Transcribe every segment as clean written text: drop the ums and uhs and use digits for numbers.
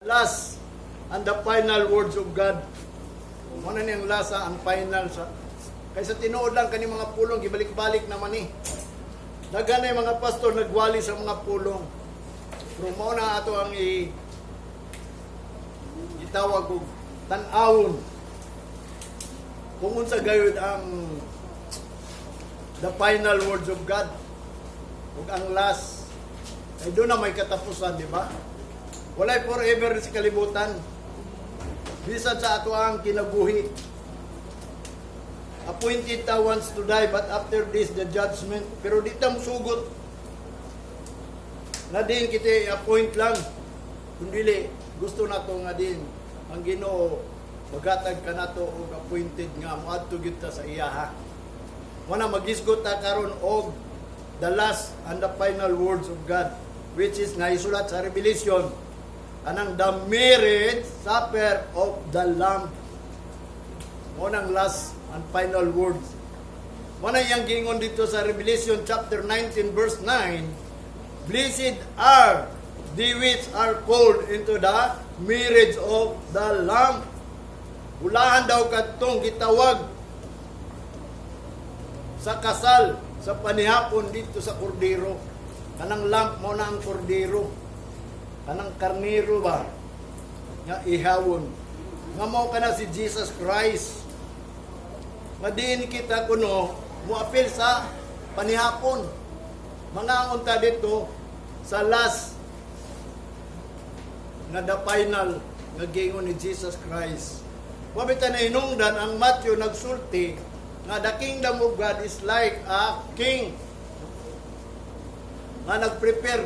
Last and the final words of God. Mao na niyang last ang final sa kaysa tinuod lang kani mga pulong, gibalik-balik naman ni. Daghan na yung mga pastor nagwali sa mga pulong. Pero mao na ato ang gitawag og tan-awon kung unsa gayud ang the final words of God ug ang last, ay doon na may katapusan, di ba? Walay forever sa kalibutan. Bisan sa ato ang kinabuhi. Appointed ta once to die, but after this, the judgment. Pero di ta musugot. Na din kita appoint lang. Kung dili, gusto na to nga din ang Ginoo magatag ka nato og appointed nga moadto gyud ta sa iya ha. Wana magisgot ta karon og the last and the final words of God, which is naisulat sa Revelation, anang the marriage supper of the Lamb. Mo nang last and final words. Mo na iyang giingon dito sa Revelation chapter 19 verse 9, "Blessed are the which are called into the marriage of the Lamb." Bulahan daw kadtong gitawag sa kasal sa panihapon dito sa kordero. Kanang lamb mo na ang kordero. Kanang karnero ba nga ihawon. Nga mao kana si Jesus Christ. Nga diin kita kuno moapil sa panihapon. Mga unta dito sa last nga the final nga giingon ni Jesus Christ. Wa bitaw na hinungdan ang Matthew nagsulti nga the kingdom of God is like a king nga nagprepare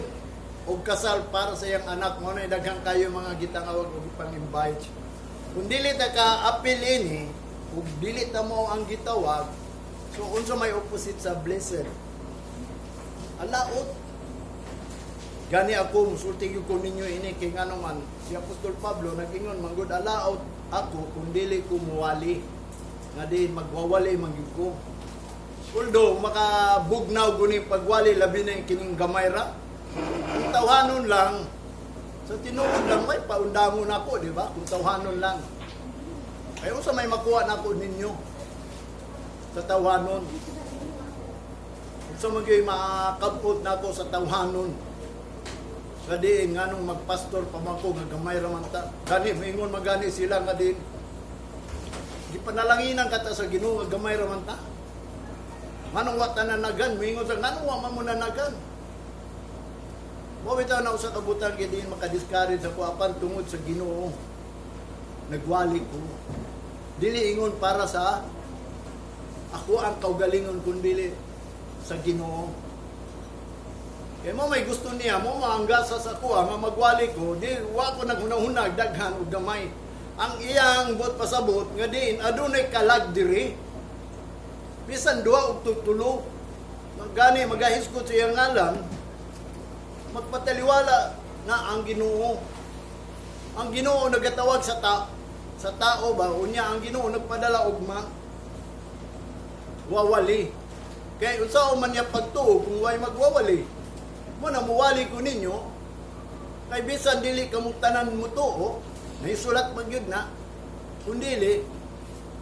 og kasal para sa iyang anak. Mo na daghang kayo mga gitangawag og ipang-invite. Kung dili ta ka apil ini ug dili ta mo ang gitawag, so unsa may opposite sa blessed? Alaot. Gani ako musulti gyud ko ninyo ini kay ngano man si Apostol Pablo nag-ingon manggod, "Alaot ako kung dili ko muwali," nga di magwawali man gyud ko. Although makabugnaw guni pagwali, labi na yung kining gamay ra. Kung tawhanon lang, sa tinuod lang may paundangon ako, di ba? Kung tawhanon lang. Ay unsa may makuha nako ninyo sa tawhanon? Unsa man gyud makabot nako sa tawhanon? Nga diin nganong magpastor pa man ko nga gamay ra man ta. Gani moingon magani sila nga din gipanalanginan ka ta sa Ginoo nga gamay ra man ta. Nganong wa ta nanagan, moingon sa nganong wa man mo nanagan. Mo bitaw na usa ka butang gyud diin maka-discourage ako, apan tungod sa Ginoo nagwali ko. Dili ingon para sa ako ang kaugalingon kundi sa Ginoo. Kaya mo may gusto niya, mo maanggasa sa kuha nga magwali ko, di wa ko naghunahunag daghan og gamay. Ang iyang buot pasabot nga diin adunay kalag diri. Bisan duha og tutulo. Gani magahisgot sa iyang ngalan, magpataliwala na ang Ginoo. Ang Ginoo nagatawag sa tao ba, unya ang Ginoo nagpadala og ma wawali. Kay unsa man niya pagtuo kung way magwawali? Mo na muwali ko ninyo kay bisan dili kamong tanan mo tuo, naisulat man gyud na kung dili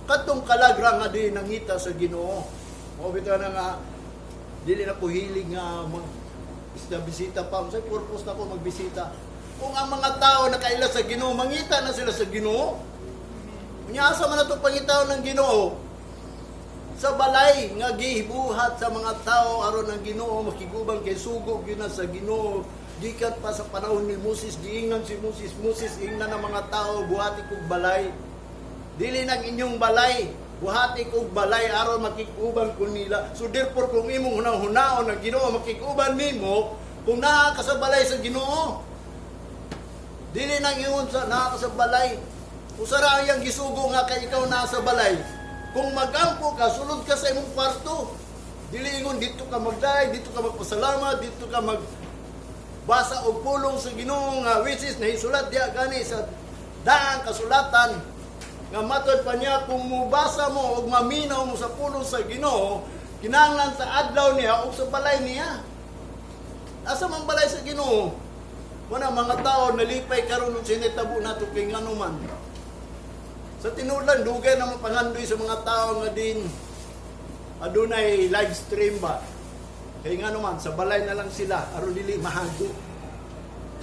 katong kalagra nga di nangita sa Ginoo. Mo bitaw na nga dili na ko hilig nga mag isda bisita pa. Unsay purpose na ko magbisita? Kung ang mga tao nakaila sa Ginoo, mangita na sila sa Ginoo. Unya asa man nato pangitaon ng Ginoo? Sa balay nga gibuhat sa mga tao aron ang Ginoo makiguban, kay sugo gyud na sa Ginoo. Gikan pa sa panahon ni Moses, giingnan si Moses, "Moses, ingnan ng mga tao, buhati kog balay. Dili nang inyong balay, buhati kog balay aron makiguban ko nila." So therefore, kung imong hunahunahon ang Ginoo makiguban nimo kung naa ka sa balay sa Ginoo. Dili nang ingon sa naa ka sa balay. Usara ang iyang gisugo nga kay ikaw naa sa balay. Kung magampo ka, sulod ka sa imong kwarto. Dili ingon dito ka magdayeg, dito ka magpasalamat, dito ka mag basa og pulong sa Ginoo nga which is nahisulat diha gani sa daang kasulatan nga matod pa niya, kung mubasa mo og maminaw mo sa pulong sa Ginoo, kinahanglan sa adlaw niya o sa balay niya. Asa man balay sa Ginoo? Muna mga tao nalipay karon ug sinitabo nato kay ngano man. Sa tinuod lang, dugay na mapangandoy sa mga tao nga din adunay live stream ba. Kay ngano man, sa balay na lang sila aron dili mahago.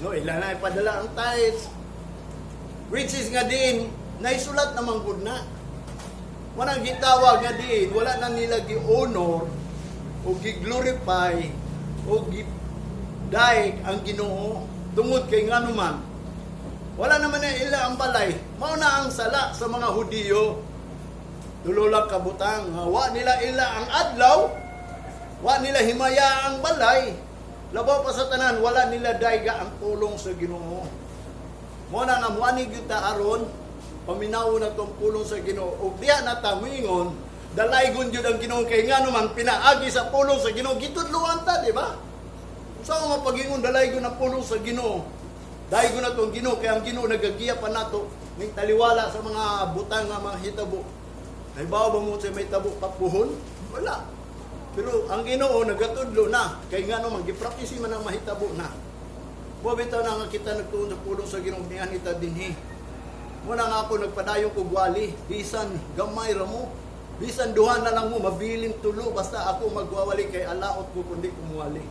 No, ila na ipadala ang tithes. Which is nga din, naisulat naman gud na. Walang gitawag nga din, wala na nila gi-honor o gi-glorify o gi-daig ang Ginoo tungod kay ngano man wala naman na ila ang balay. Mao na ang sala sa mga Hudiyo. Tulo lang kabutang. Wa nila ila ang adlaw, wa nila himaya ang balay. Labaw pa sa tanan, wala nila dayga ang pulong sa Ginoo. Mo na nga muani gyud ta aron paminaw na tong pulong sa Ginoo. Ug diha na ta moingon, dalaygon gyud ang Ginoo kay ngano man pinaagi sa pulong sa Ginoo gitudloan ta, di ba? Sa mga pagingon dalaygon ang pulong sa Ginoo. Daygon na tong Ginoo kay ang Ginoo nagagiya pa nato ning taliwala sa mga butang nga mga hitabo. Nahibaw ba mo sa may tabo papuhon? Wala. Pero ang Ginoo nagatudlo na kay ngano man gipractice man ang mahitabo na. Mo bitaw na nga kita nagtuon sa pulong sa Ginoo niyan ita dinhi. Muna nga ako nagpadayon kog wali, bisan gamay ra mo. Bisan duha na lang mo, mabilin tulo, basta ako magwawali kay alaot ko kundi kumuwali.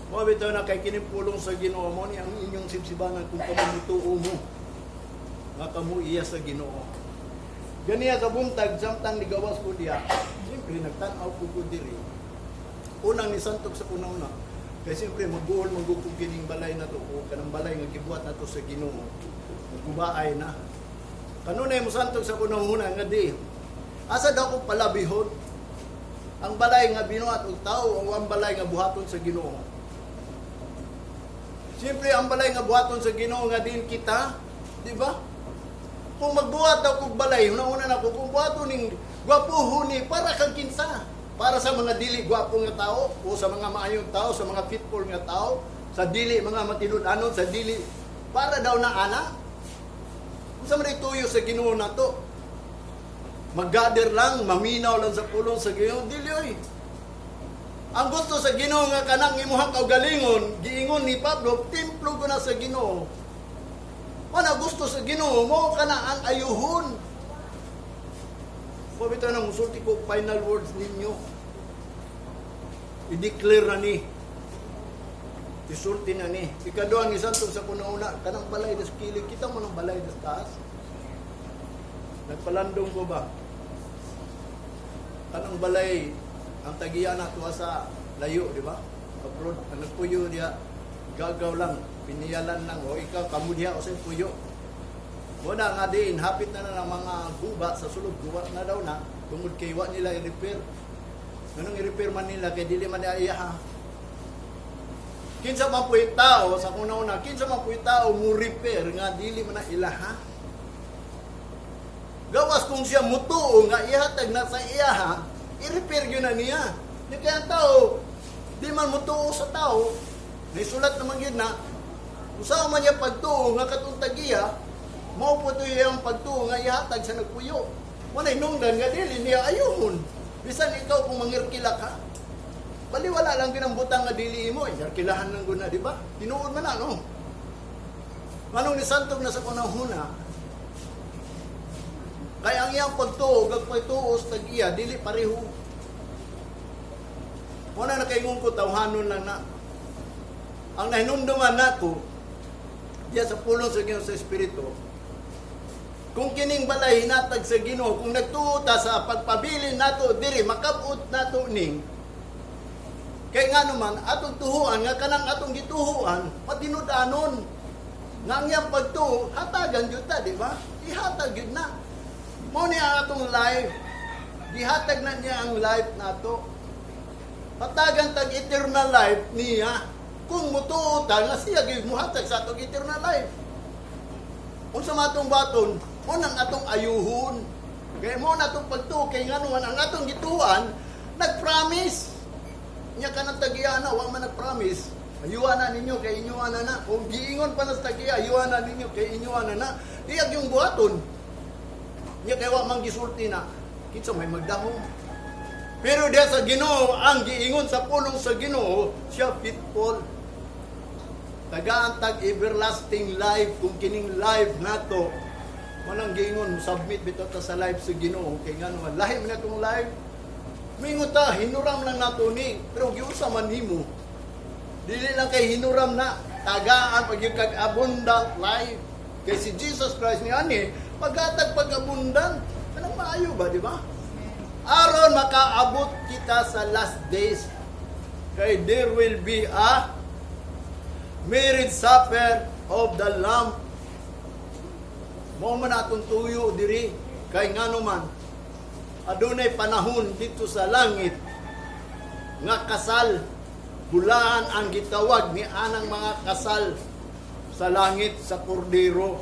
Mo bitaw na kay kining pulong sa Ginoo mo ni ang inyong sibsibanan kung kamo mutuo mo. Nga kamo iya sa Ginoo. Ganiya sa buntag samtang nigawas ko diya. Siyempre nagtan-aw ko diri. Unang nisantog sa una-una. Kay siyempre magbuol magukog kining balay na to o kanang balay nga gibuhat nato sa Ginoo. Maggubaay na. Kanunay mo santog sa unang-una nga di. Asa daw ko palabihon? Ang balay nga binuhat og tao o ang balay nga buhaton sa Ginoo? Siyempre ang balay nga buhaton sa Ginoo nga din kita, di ba? Kung magbuhat daw kog balay, una-una na ko kung buhaton ning gwapuhon ni para kang kinsa? Para sa mga dili gwapo nga tao o sa mga maayong tao, sa mga faithful nga tao, sa dili mga matinud-anon, sa dili para daw na ana. Unsa man tuyo sa Ginoo nato? Mag-gather lang, maminaw lang sa pulong sa Ginoo, dili oy. Ang gusto sa Ginoo nga kanang imuhang kaugalingon, giingon ni Pablo, templo ko na sa Ginoo. Wala gusto sa Ginoo mo kana ang ayuhon. Mo bitaw nang musulti ko final words ninyo. I-declare na ni. Isulti na ni. Ikaduha ni santog sa kuna-una, kanang balay das kilid, kita mo ng balay das taas. Nagpalandong ko ba? Kanang balay, ang tagiya na tuwa sa layo, di ba? Abroad, ang nagpuyo diya, gagaw lang, piniyalan lang, o ikaw, kamo diya o sa puyo. Wala nga din, hapit na na ng mga guba sa sulod, guba na daw na, tungod kay wa nila i-repair. Anong i-repair man nila, kay dili man niya ha. Kinsa man pu'y tao, sa una-una, kinsa man pu'y tao mo repair nga dili man na ilaha. Gawas kung siya mutuo nga ihatag na sa iyaha, i-repair yun na niya. Di kaya ang tao, di man mutuo sa tao, naisulat naman yun na, kung saan man niya pagtuo nga katong tagiya, mao po to iyang pagtuo nga ihatag sa nagpuyo. Walay nungdan nga dili niya ayuhon. Bisan ikaw kung mangirkila ka, baliwala lang ginang butang nga dili mo, irkilahan lang guna, di ba? Tinuod man na, no? Manong nisantog na sa kunahuna, kaya ang iyang pagtuo, ug pagtuo sa tagiya, dili pareho. Wala na kay ko, tawhanon lang na. Ang nahinumduman nako, diya sa pulong sa Ginoo sa Espiritu, kung kining balay hinatag sa Ginoo, kung nagtuo ta sa pagpabilin nato diri, makabot nato ning kay nga naman atong tuhuan nga kanang atong gituhuan patinud-anon nga ang iyang pagtuo hatagan gyud ta, di ba? Ihatag gyud na mo ni ang atong life, gihatag na niya ang life nato, hatagan tag eternal life niya kung mutuo ta nga siya gyud muhatag sa atong eternal life. Unsa man atong baton mo nang atong ayuhon kay mo na atong pagtuo, kay ngano man ang atong gituan nag-promise niya kanang tagiya na wa man nag-promise, "Ayuha na ninyo kay inyo na na." Kung giingon pa na sa tagiya, "Ayuha na ninyo kay inyo na na," iyag yung buhaton niya kay wa man gisulti na, kinsa may magdahom? Pero diya sa Ginoo, ang giingon sa pulong sa Ginoo, siya faithful. Tagaan tag everlasting life kung kining life nato. Manang giingon, submit bitaw ta sa life sa Ginoo kay ngano man lahi man atong life. Mingon ta hinuram lang nato ni, pero giunsa man nimo? Dili lang kay hinuram na, tagaan pag kag abundant life. Kay si Jesus Christ ni ani paghatag pag abundant. Anong maayo ba, di ba? Aron makaabot kita sa last days. Kay there will be a marriage supper of the Lamb. Mao man atong tuyo diri, kay ngano man adunay panahon dito sa langit nga kasal, bulahan ang gitawag ni anang mga kasal sa langit sa kordero.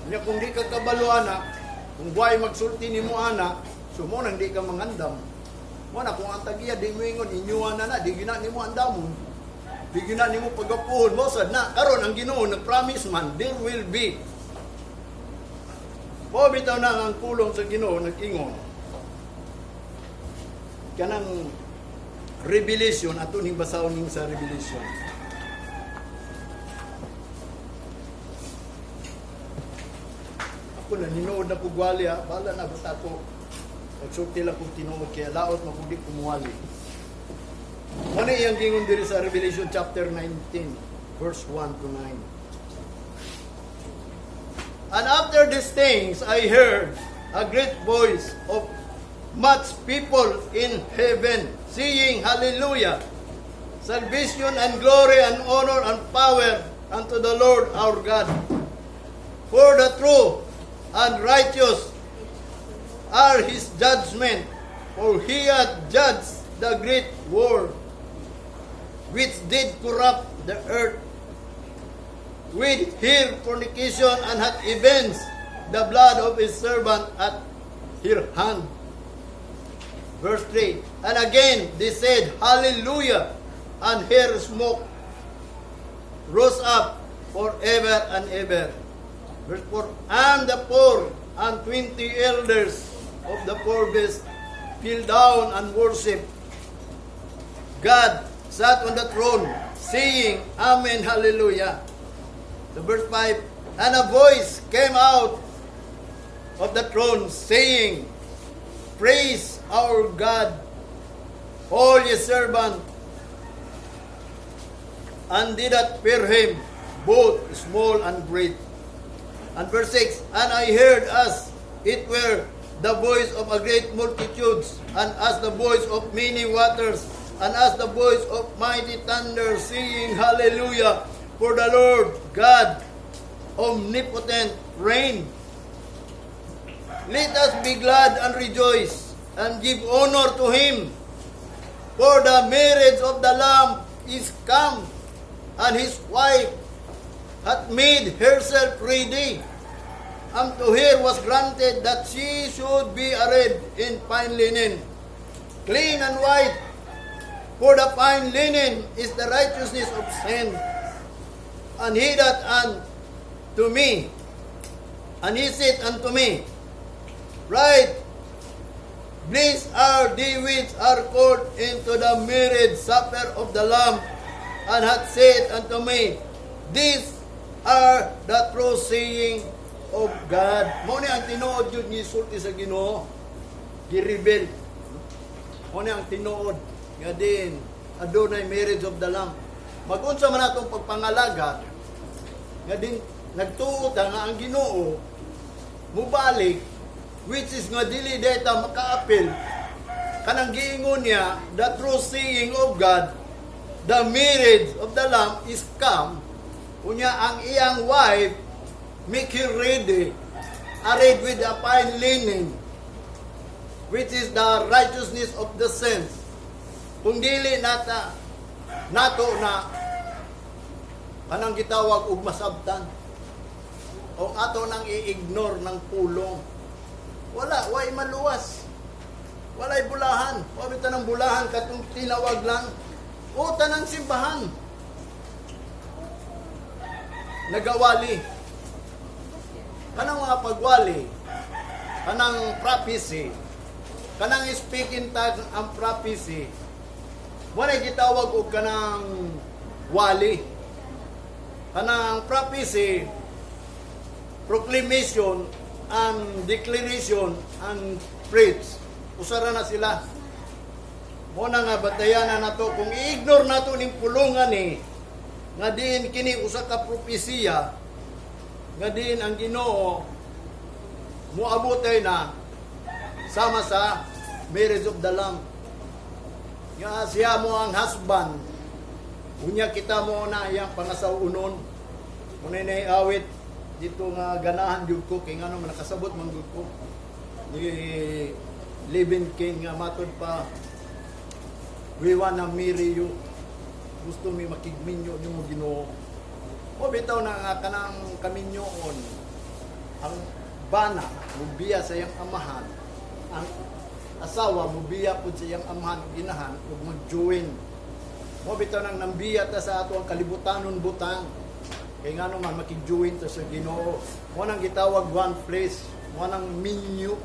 Nya kung di ka kabalo ana, kung buhay magsulti nimo ana, so mo nang di ka mangandam. Mo na kung ang tagiya di mo ingon inyuan na na, di gina nimo andamon. Di gina nimo pagapuhon mo sad na karon ang Ginoo nag-promise man there will be. Mo bitaw na ang pulong sa Ginoo nag-ingon. Kanang Revelation, ato ning basahon ning sa Revelation. Ako na ninood na ko gwali ha, bahala na basta ako. Nagsulti lang kong tinuod kaya laot mo kung di kumuwali. Ano iyang gingon diri sa Revelation chapter 19, verse 1 to 9. "And after these things, I heard a great voice of much people in heaven, saying, 'Hallelujah! Salvation and glory and honor and power unto the Lord our God. For the true and righteous are his judgment, for he hath judged the great whore, which did corrupt the earth with her fornication and hath avenged the blood of his servant at her hand.'" Verse 3. "And again they said, 'Hallelujah! And her smoke rose up forever and ever.'" Verse 4. "And the 24 elders of the four beasts fell down and worship God sat on the throne, saying, 'Amen, Hallelujah.'" The verse 5, "And a voice came out of the throne saying, 'Praise our God, all ye servant, and they that fear him, both small and great.'" And verse 6, "And I heard as it were the voice of a great multitudes, and as the voice of many waters, and as the voice of mighty thunder, saying, 'Hallelujah, for the Lord God omnipotent reign. Let us be glad and rejoice, and give honor to him, for the marriage of the Lamb is come, and his wife hath made herself ready. And to her was granted that she should be arrayed in fine linen, clean and white, for the fine linen is the righteousness of saints.' And he said unto me, 'Write, blessed are they which are called into the marriage supper of the Lamb.' And hath said unto me, 'These are the true saying of God.'" Mao ni ang tinuod yun ni sulti sa Ginoo. Gi-reveal. Mao ni ang tinuod nga din adunay marriage of the Lamb. Magunsa man atong pagpangalaga nga din nagtuo ta nga ang Ginoo mubalik, which is nga dili data makaapil kanang giingon niya, the true saying of God, the marriage of the Lamb is come, unya ang iyang wife make her ready, arrayed with a fine linen, which is the righteousness of the saints. Kung dili nata nato na kanang gitawag og masabtan o ato nang i-ignore ng pulong, wala, way maluwas, walay bulahan. Wa bitaw ng bulahan katong tinawag lang o tanang simbahan nagawali. Kanang mga pagwali, kanang prophecy, kanang speaking tongue, ang prophecy, wala gitawag og kanang wali. Kanang prophecy, proclamation, and declaration, and preach. Usara na sila. Mo na nga batayan na nato kung i-ignore nato ning pulungan ni nga diin kini usa ka propesiya nga diin ang Ginoo moabotay na sama sa marriage of the Lamb nga siya mo ang husband, unya kita mo na iyang pangasawunon. Muna na awit dito nga ganahan jud ko kay ngano man nakasabot man gud ko ni Living King nga matod pa, "We wanna marry you." Gusto mi makigminyo nimo, Ginoo. O bitaw na nga kanang kaminyoon, ang bana mubiya sa iyang amahan, ang asawa mubiya pud sa iyang amahan ug inahan ug mag-join. Mo bitaw nang nambiya ta sa ato ang kalibutanon butang. Kay ngano man makig-join ta sa Ginoo. Mo nang gitawag one flesh, mo nang minyo,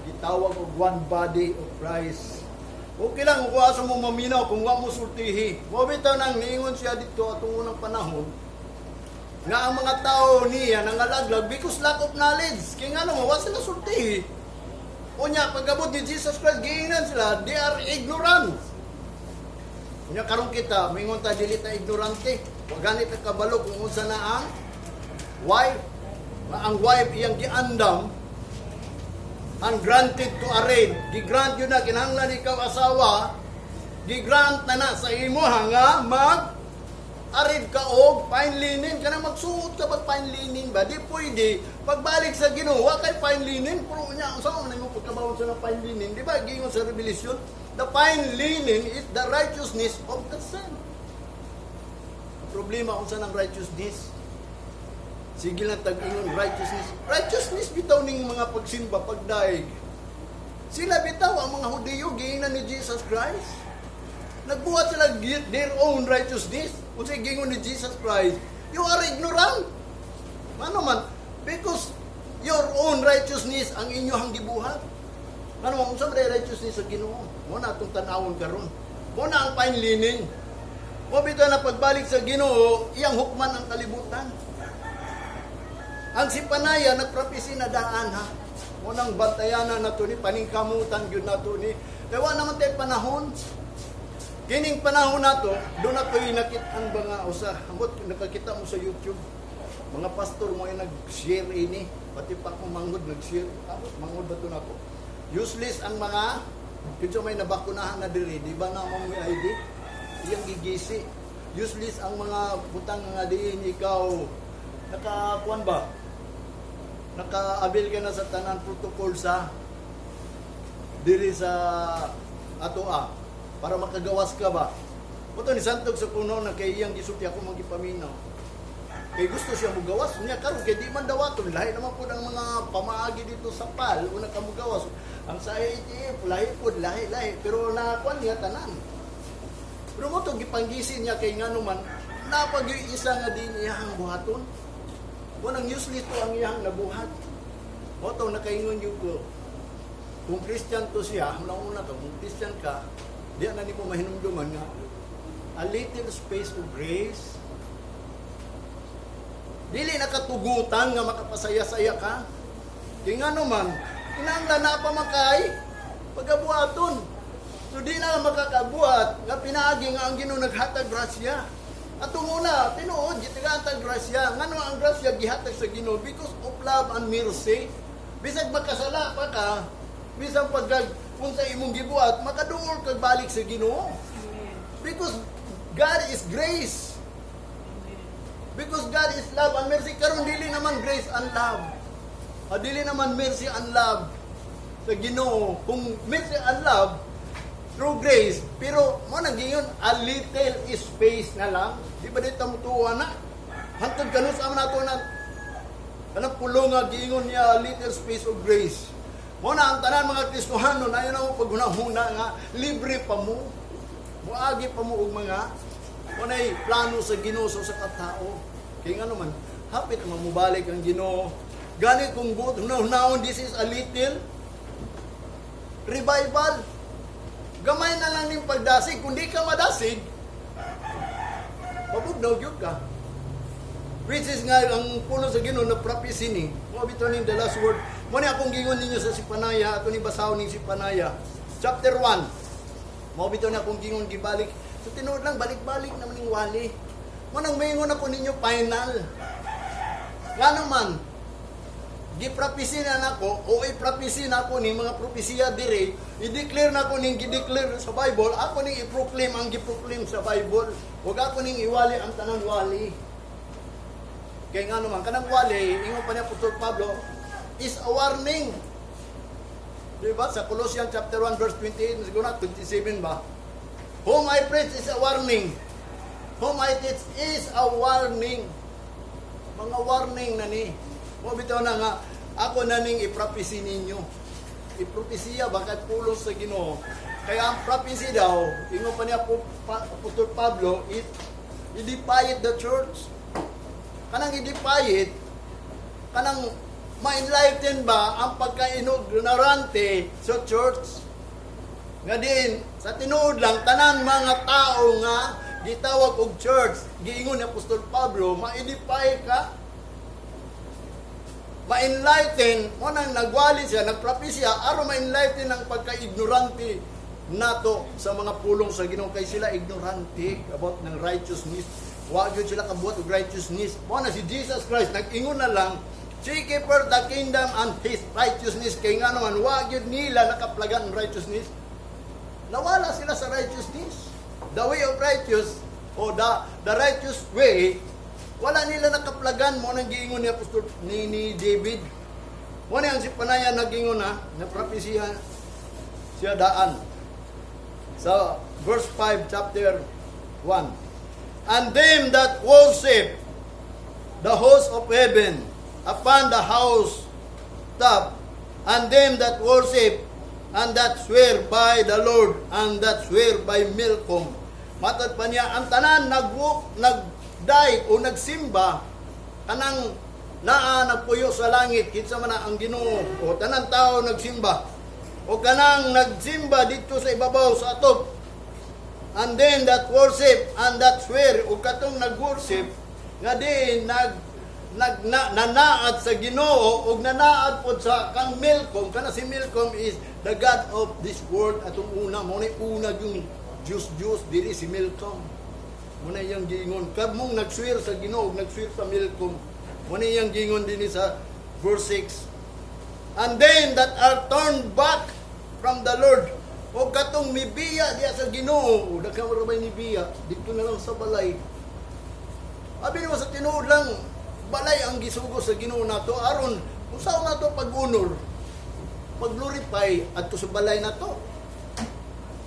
gitawag og one body of Christ. Okay lang kung asa mo maminaw kung wa mo sultihi. Mo bitaw nang niingon siya dito atong unang panahon nga ang mga tao niya nangalaglag because lack of knowledge. Kay ngano mo wa sila sultihi. Unya pagabot ni Jesus Christ, giingnan sila, they are ignorant. Unya karon kita, mingon ta dili ta ignorante. Wa gani ta kabalo kung unsa na ang wife. Nga ang wife iyang giandam and granted to arrange. Gi-grant yun na, kinahanglan ikaw asawa, gi-grant na na sa imo nga mag arid ka og fine linen, kanang magsuot ka bag fine linen ba? Di pwede pagbalik sa Ginoo wa kay fine linen. Pero unya unsa man imong pagkabawon sa ng fine linen? Di ba giingon sa Revelation, the fine linen is the righteousness of the saint? Ang problema, unsa ng righteousness? Sige lang tag-ingon righteousness, righteousness bitaw ning mga pagsimba, pagdaig. Sila bitaw ang mga Hudiyo, giingnan ni Jesus Christ, nagbuhat sila their own righteousness. Kung gingon ni Jesus Christ, "You are ignorant." Ano man? Because your own righteousness ang inyong gibuhat. Ano man, unsa man righteousness sa Ginoo? Mo na atong tan-awon karon. Mo na ang fine linen. Mo bitaw na pagbalik sa Ginoo, iyang hukman ang kalibutan. Ang si Panaya nagpropesy na daan ha. Mo nang bantayanan nato ni, paningkamutan gyud nato ni. Kay wa naman tay panahon. Kining panahon nato, doon na ko'y nakit-an ba nga usa, ambot nakakita mo sa YouTube. Mga pastor mo ay nag-share ini, pati pa akong manghod nag-share. Ambot manghod ba to nako? Useless ang mga kinsa may nabakunahan na diri, di ba na mo may ID? Iyang gigisi. Useless ang mga butang nga diin ikaw nakakuan ba? Naka-avail ka na sa tanan protocol sa diri sa atoa para makagawas ka ba? Puto ni santog sa puno na kay iyang gisulti, ako magipaminaw. Kay gusto siya mugawas niya karon kay di man dawaton, lahi naman pud ang mga pamaagi dito sa PAL una ka mugawas. Ang sa ATF lahi pud, lahi lahi, pero nakuan niya tanan. Pero mo to gipanggisi niya kay ngano man napag isa nga di niya ang buhaton. Mo nang useless to ang iyang nabuhat. Mo to nakaingon gyud ko. Kung Christian to siya, una ka, kung Christian ka, di na nimo mahinumduman nga a little space of grace. Dili nakatugutan nga makapasaya-saya ka. Kay ngano man, kinahanglan na pa makay pagabuhaton. So di na makakabuhat nga pinaagi nga ang Ginoo naghatag grasya. Atong una, tinuod gitagaan tag grasya. Ngano ang grasya gihatag sa Ginoo? Because of love and mercy. Bisag makasala pa ka, bisan pag kung sa imong gibuhat, makaduol kag balik sa Ginoo. Amen. Because God is grace. Amen. Because God is love and mercy. Karon dili naman grace and love. Ah, dili naman mercy and love sa Ginoo. Kung mercy and love through grace, pero mo nang giyon a little space na lang. Di ba dito mo tuwa na? Hantod kanus sa nato na kanang pulong nga giingon niya, a little space of grace. Mo na ang tanan mga Kristohano na yun ang paghunahuna nga libre pa mo. Muagi pa mo og mga unay plano sa Ginoo sa usa ka tao. Kay ngano man hapit mamubalik ang Ginoo. Gani kung buot hunahunahon, this is a little revival. Gamay na lang ning pagdasig. Kung di ka madasig, mabugnaw gyud ka. Which is nga ang pulong sa Ginoo na prophecy ni. Mo bitaw ning the last word. Mo ni akong gingon ninyo sa Zephaniah, ato ni basahon ning Zephaniah. Chapter 1. Mo bitaw ni akong gingon gibalik. So tinuod lang, balik-balik naman ning wali. Mo nang maingon ako ninyo final. Nga naman, giprapisi na nako o iprapisi na ako ni mga propesiya dire, i-declare na ako ning gi-declare sa Bible, ako ning i-proclaim ang gi-proclaim sa Bible. Ug ako ning iwali ang tanang wali. Kay nga naman, kanang wali, ingon pa ni Apostol Pablo, is a warning. Di ba? Sa Colossians chapter 1 verse 28, siguro na 27 ba? "Whom I preach is a warning. Whom I teach is a warning." Mga warning na ni. Mo bitaw na nga ako na ning iprophecy ninyo. Ipropesiya ba kay pulong sa Ginoo. Kaya ang prophecy daw, ingon pa niya po, Apostol Pablo, it edifyeth the church. Kanang edifyeth, kanang ma-enlighten ba ang pagka-ignorante sa church? Nga din, sa tinuod lang, tanan mga tao nga gitawag og church, giingon ni Apostol Pablo, ma-edify ka, ma-enlighten, mo nang nagwali siya, nagpropesya, aron ma-enlighten ang pagka-ignorante nato sa mga pulong sa Ginoo, kay sila ignorante about ng righteousness. Wa gyud sila kabuhat og righteousness. Mo na si Jesus Christ nag-ingon na lang, "Seek ye first the kingdom and His righteousness," kay nga naman wa gyud nila nakaplagan ang righteousness. Nawala sila sa righteousness. The way of righteous o the righteous way, wala nila nakaplagan. Mo nang giingon ni Apostol ni David. Mo ni ang Zephaniah nagingon na na propesya siya daan. Sa verse 5 chapter 1. "And them that worship the host of heaven upon the house top, and them that worship and that swear by the Lord and that swear by Milcom." Matod pa niya, ang tanan nagwok, nagday o nagsimba, kanang naa nagpuyo sa langit, kinsa man na ang Ginoo, o tanan tao nagsimba, o kanang nagsimba dito sa ibabaw sa atop, and then that worship and that swear, o katong nag-worship nga di nag nag na, nanaad sa Ginoo ug nanaad pod sa kang Milcom. Kana si Milcom is the god of this world. Atong una mo ni una yung Diyos Diyos diri si Milcom. Mo na iyang giingon, kamong nag-swear sa Ginoo ug nag-swear sa Milcom. Mo na iyang giingon dinhi sa verse 6, "And them that are turned back from the Lord," o katong mibiya diya sa Ginoo. O daghan ra bay nibiya dito na lang sa balay. Abi nimo, sa tinuod lang, balay ang gisugo sa Ginoo nato aron usaw nato pag-honor, pag-glorify adto sa balay nato.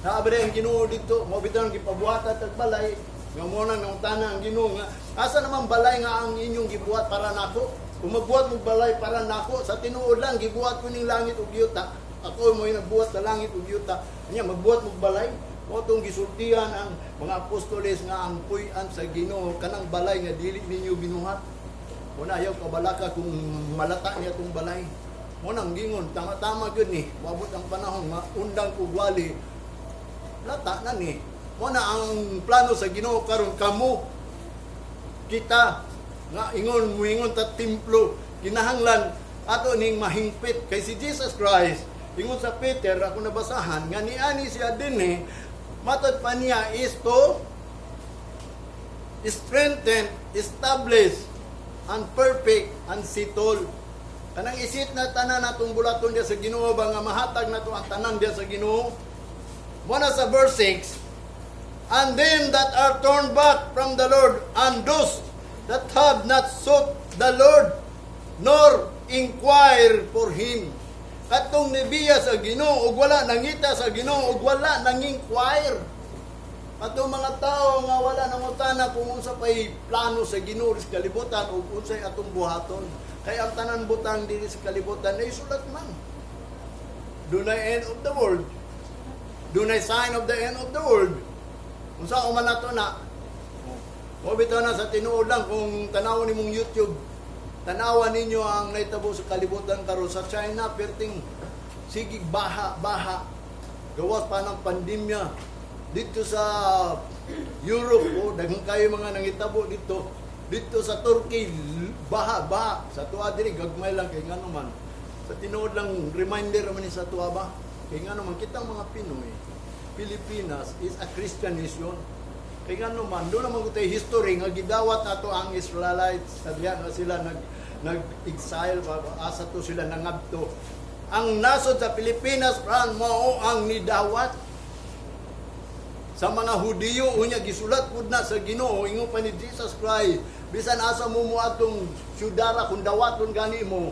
Naabre ang Ginoo dito, mo bitaw ang gipabuhatan tag balay, nga mo nang nangutana ang Ginoo nga asa naman balay nga ang inyong gibuhat para nako? Kung magbuhat mo balay para nako, sa tinuod lang, gibuhat ko ning langit ug yuta. Ako mo nagbuhat sa langit ug yuta. Nya magbuhat mo balay? Mo tong gisultihan ang mga apostoles nga ang puy-an sa Ginoo kanang balay nga dili ninyo binuhat. Mo na ayaw kabalaka kung malata niya tong balay. Mo nang gingon, tama-tama gyud ni. Moabot ang panahon nga undang kog wali, lata na ni. Mo na ang plano sa Ginoo karon, kamo kita nga ingon muingon ta templo, kinahanglan ato ning mahingpit, kay si Jesus Christ, ingon sa Peter, ako nabasahan nga niani siya dinhi, matod pa niya, is to strengthen, establish, and perfect, and settle. Kanang isit na tanan natong bulaton diya sa Ginoo ba nga mahatag nato ang tanan diya sa Ginoo. Mo na sa verse 6, "And them that are turned back from the Lord, and those that have not sought the Lord, nor inquire for Him." Katong nibiya sa Ginoo ug wala nangita sa Ginoo ug wala nang-inquire. Katong mga tao nga wala nangutana kung unsa pay plano sa Ginoo sa kalibutan ug unsay atong buhaton. Kay ang tanan butang diri sa kalibutan ay sulat man. Dunay end of the world. Dunay sign of the end of the world. Unsa man nato na? O bitaw na sa tinuod lang, kung tanawon nimong YouTube, tanawan ninyo ang naitabo sa kalibutan karon sa China, perting sigig baha, baha. Gawas pa ng pandemya. Dito sa Europe, oh, daghan kayo mga nangitabo dito. Dito sa Turkey, baha, baha. Sa tuwa diri gagmay lang kay ngano man. Sa tinuod lang, reminder man ni sa tuwa ba? Kay ngano man kitang mga Pinoy, Pilipinas is a Christian nation. Kay ngano man, doon naman ko tayo history nga gidawat nato ang Israelites sa diha nga sila nag-exile ba, asa to sila nangabto. Ang nasod sa Pilipinas ran mao ang nidawat sa mga Hudiyo. Unya gisulat pud na sa Ginoo, ingon pa ni Jesus Christ, bisan asa mo moadtong syudara, kung dawaton gani mo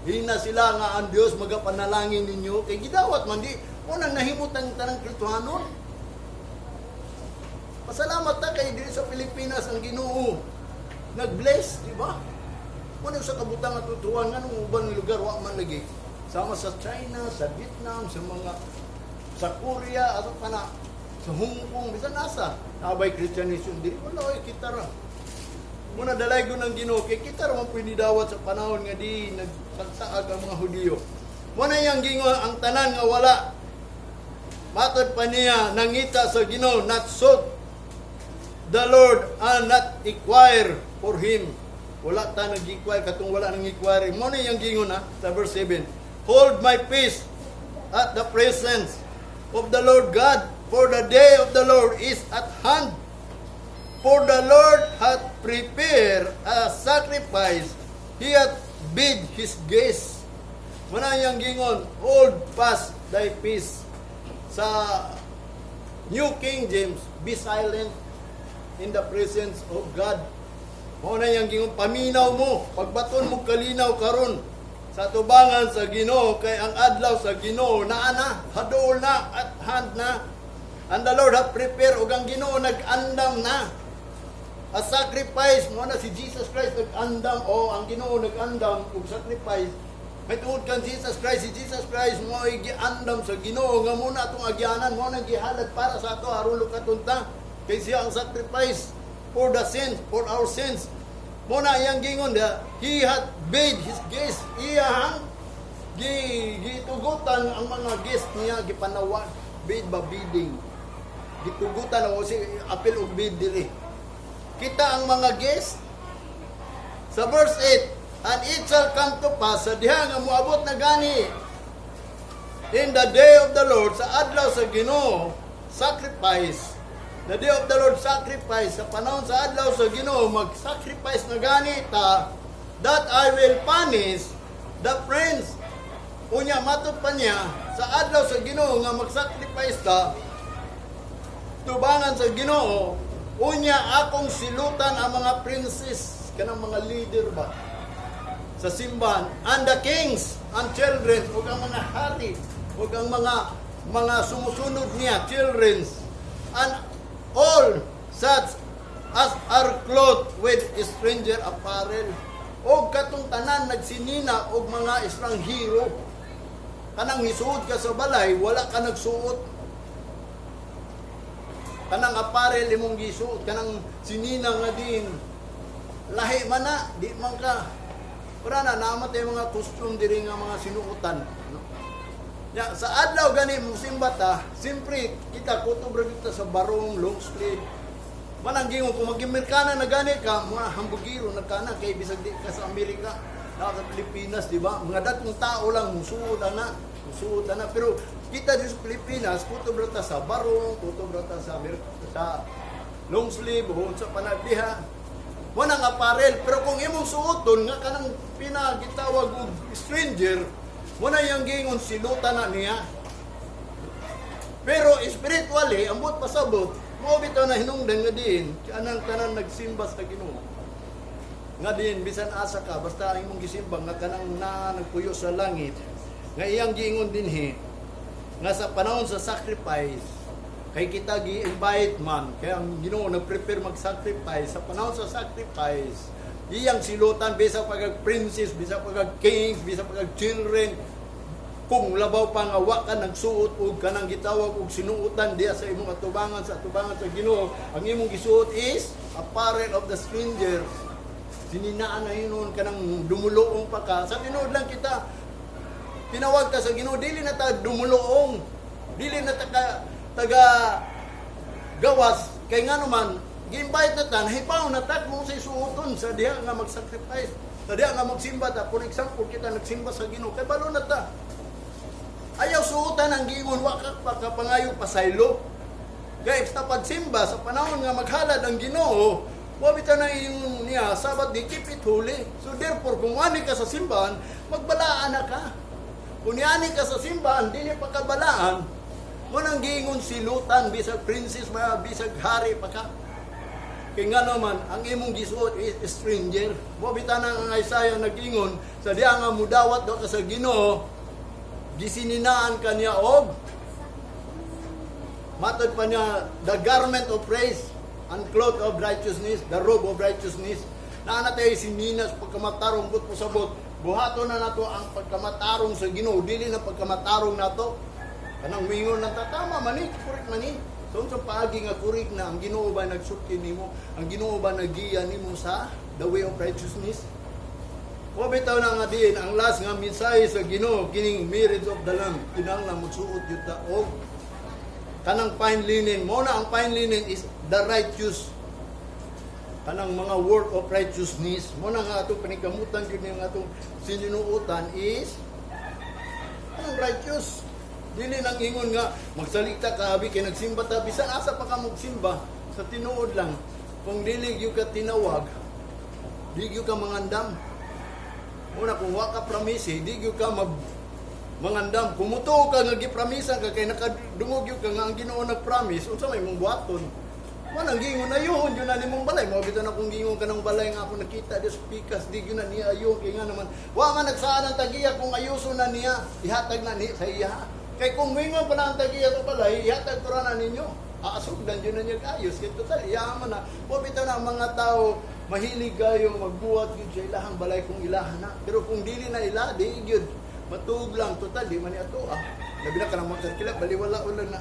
hina sila nga ang Dios magapanalangin ninyo kay gidawat man di mo nang nahimutang tanang Kristohanon. Pasalamat ta kay diri sa Pilipinas ang Ginoo nag-bless, di ba? Muna sa kabutang at tutuan nga nung uban lugar wa man lagi. Sama sa China, sa Vietnam, sa mga sa Korea, ato pa na sa Hong Kong, bisan asa. Abay Christianism diri wala oy, kita ra. Muna dalay ko ng Ginoo kay kita ra man pwede dawat sa panahon nga di nagsaag ang mga Hudiyo. Muna yang gingo ang tanan nga wala. Matod pa niya, nangita sa Ginoo, not sought the Lord and not inquire for him. Wala ta nag-inquire, katong wala nang inquire. Mo na yung gingon na sa verse 7. "Hold my peace at the presence of the Lord God, for the day of the Lord is at hand. For the Lord hath prepared a sacrifice. He hath bid his guests." Muna yung gingon, "Hold fast thy peace." Sa New King James, "Be silent in the presence of God." Mao na yang gingon, paminaw mo, pagbaton mo kalinaw karon sa tubangan sa Ginoo kay ang adlaw sa Ginoo naa na, haduol na, at hand na. And the Lord hath prepared, ug ang Ginoo nag-andam na a sacrifice. Mo na si Jesus Christ nag-andam o ang Ginoo nag-andam og sacrifice. May tungod kan Jesus Christ, si Jesus Christ mo ay giandam sa Ginoo nga muna atong agyanan, mo nang gihalad para sa ato aron lukaton ta. Kay siya ang sacrifice for the sins, for our sins. Mo na iyang gingon da, he hath bid his guests, iyang gitugutan ang mga guest niya, gipanawag, bid ba, bidding. Gitugutan ang si apil og bid diri. Kita ang mga guest sa verse 8, "And it shall come to pass," sa diha nga moabot na gani in the day of the Lord, sa adlaw sa Ginoo, sacrifice. The day of the Lord sacrifice, sa panahon sa adlaw sa Ginoo, mag-sacrifice na gani ta, "that I will punish the prince." Unya matod pa niya, sa adlaw sa Ginoo nga mag-sacrifice ta, tubangan sa Ginoo, unya akong silutan ang mga princes, kanang mga leader ba sa simbahan, and the kings and children, ug ang mga hari ug ang mga sumusunod niya, children, and all such as are clothed with stranger apparel, og katong tanan nagsinina og mga estranghero, kanang nisuod ka sa balay, wala ka nagsuot kanang apparel imong gisuot, kanang sinina nga din lahi man na, di man ka para na namatay mga costume diri nga mga sinuotan, no? Ya, sa adlaw gani musimba ta, siyempre kita kutob ra kita sa barong, long sleeve. Manang gingon kung mag-Amerikana na gani ka, mga hambugiro na kana kay bisag di ka sa Amerika, naa sa Pilipinas, di ba? Mga datong tao lang musuot ana, musuot ana. Pero kita dito sa Pilipinas, kutob ra ta sa barong, kutob ra ta sa Amerika, sa long sleeve o sa panagdiha. Mo nang apparel, pero kung imong suoton nga kanang pinagitawag og stranger, mo na yang gingon, silutan na niya. Pero spiritually, ang buot pasabot, mo bitaw na hinungdan nga diin, anang tanan nagsimba sa Ginoo. Nga din bisan asa ka, basta ang imong gisimba nga kanang na nagpuyo sa langit, nga iyang giingon dinhi nga sa panahon sa sacrifice, kay kita gi-invite man, kaya ang Ginoo nag-prepare mag-sacrifice, sa panahon sa sacrifice, iyang silutan bisa pagag princess, bisa pagag kings, bisa pagag children, kung labaw pa nga wa ka nagsuot og kanang gitawag og sinuotan diya sa imong atubangan, sa atubangan sa Ginoo, ang imong gisuot is apparel of the stranger, sininaan na yun kanang dumuluong pa ka. Sa tinuod lang, kita tinawag ka sa Ginoo, dili na ta dumuluong, dili na ta ka, taga gawas, kay nga naman Gi-invite na ta, nahibaw na ta kung unsay suoton sa diha nga mag-sacrifice. Sa diha nga magsimba ta. For example, kita nagsimba sa Ginoo, kay balo na ta. Ayaw suotan ang giingon, wa ka pagkapangayo pasaylo. Kaya sa pagsimba, sa panahon nga maghalad ang Ginoo, wa bitaw na ingon niya, Sabbath day, keep it holy. So therefore, kung ani ka sa simbahan, magbalaan na ka. Kung niani ka sa simbahan, dili pa kabalaan, mo nang giingon silutan, bisag princess ba, bisag hari pa ka. Kay nga naman, ang imong gisuot is stranger. Mo bitaw na ang Isaiah nag-ingon, sa diha nga mudawat daw ka sa Ginoo, gisininaan ka niya og matod pa niya the garment of praise and cloth of righteousness, the robe of righteousness. Naa na tayo sininas pagkamatarong but pasabot. Buhaton na nato ang pagkamatarong sa Ginoo, dili na pagkamatarong nato. Kanang mingon lang ta, tama man ni, correct man ni. So unsa paagi nga correct na ang Ginoo ba nagsulti nimo, ang Ginoo ba nagiya nimo sa the way of righteousness? Wa bitaw na nga diin ang last nga mensahe sa Ginoo, kining marriage of the Lamb, kinahanglan magsuot gyud ta og kanang fine linen. Mo na ang fine linen is the righteous, kanang mga work of righteousness. Mo na nga atong panikamutan gyud ning atong sininuotan is anong righteous. Dili nang ingon nga magsaligta ka abi kay nagsimba ta, bisan asa pa ka magsimba. Sa tinuod lang, kung dili gyud ka tinawag, di gyud ka mangandam. Una, kung wa ka promise, di gyud ka mag mangandam. Kung mutuo ka nga gipromisa ka kay nakadungog gyud ka nga ang Ginoo nagpromise, unsa may imong buhaton? Wa nang giingon ayuhon gyud na nimong balay. Mao bitaw na kung giingon ka ng balay nga ako nakita di sa pikas, di gyud na niya ayo kay nga naman wa man nagsaad ang tagiya kung ayuso na niya, ihatag na ni sa iya. Kay kung moingon pa na ang tagiya sa balay, ihatag ko ra na ninyo. Aasugdan gyud na niya ayos kay total iya man na. Wa bitaw na ang mga tao mahilig kayo magbuhat gyud sa ilahang balay kung ilahan na. Pero kung dili na ila, di gyud matuog lang, total di man ni ato ah. Labi na kanang mga baliwala ulan na.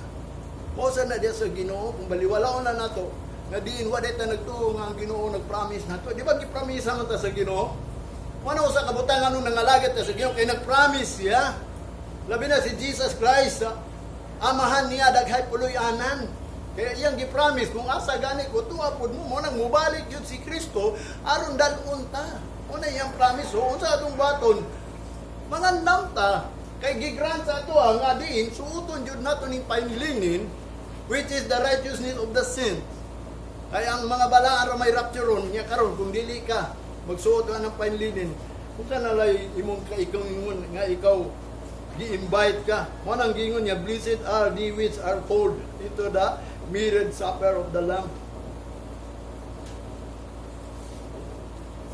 Mao sa na diya sa Ginoo kung baliwala na nato nga diin wa ta nagtuo nga ang Ginoo nagpromise nato. Di ba gipromise man ta sa Ginoo? Wala usa ka butang anong nangalagad ta sa Ginoo kay nagpromise siya. Labi na si Jesus Christ, amahan niya daghay puloy-anan. Kaya iyang gipromise kung asa gani ko tuwa pud mo, mo nang mubalik yun si Kristo aron dal-on ta. Una iyang promise, so unsa atong baton? Mangandam ta kay gigrant sa ato ang nga diin suoton jud nato ning fine linen, which is the righteousness of the saints. Kaya ang mga balaan ra may rapture ron nya karon. Kung dili ka magsuot ka ng fine linen, kung sa nalay imong ka ikaw ingon nga ikaw gi-invite ka. Mo nang giingon niya, "Blessed are the which are called into the marriage supper of the Lamb."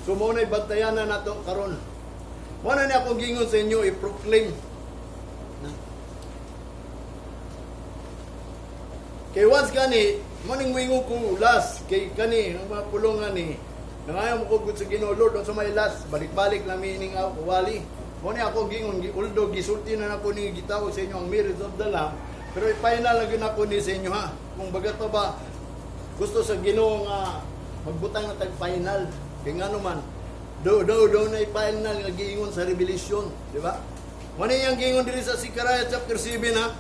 So mo na bantayan na nato karon. Mo na niya akong giingon sa inyo i-proclaim. Na. Kay once gani, mo ning moingon ko last kay kani ang mga pulongan ni nangayo mo ko gud sa Ginoo, "Lord, unsa may last?" Balik-balik lang meaning ako wali. Mo ni ako gingon, although gisulti na nako ni gitawag sa inyo ang marriage of the Lamb, pero i-final na gyud nako ni sa inyo ha. Kung bagat pa ba gusto sa Ginoo nga magbutang na tag final, kay ngano man do do do na i-final nga giingon sa Revelation, di ba? Mo ni iyang giingon diri sa Zechariah chapter 7 ha.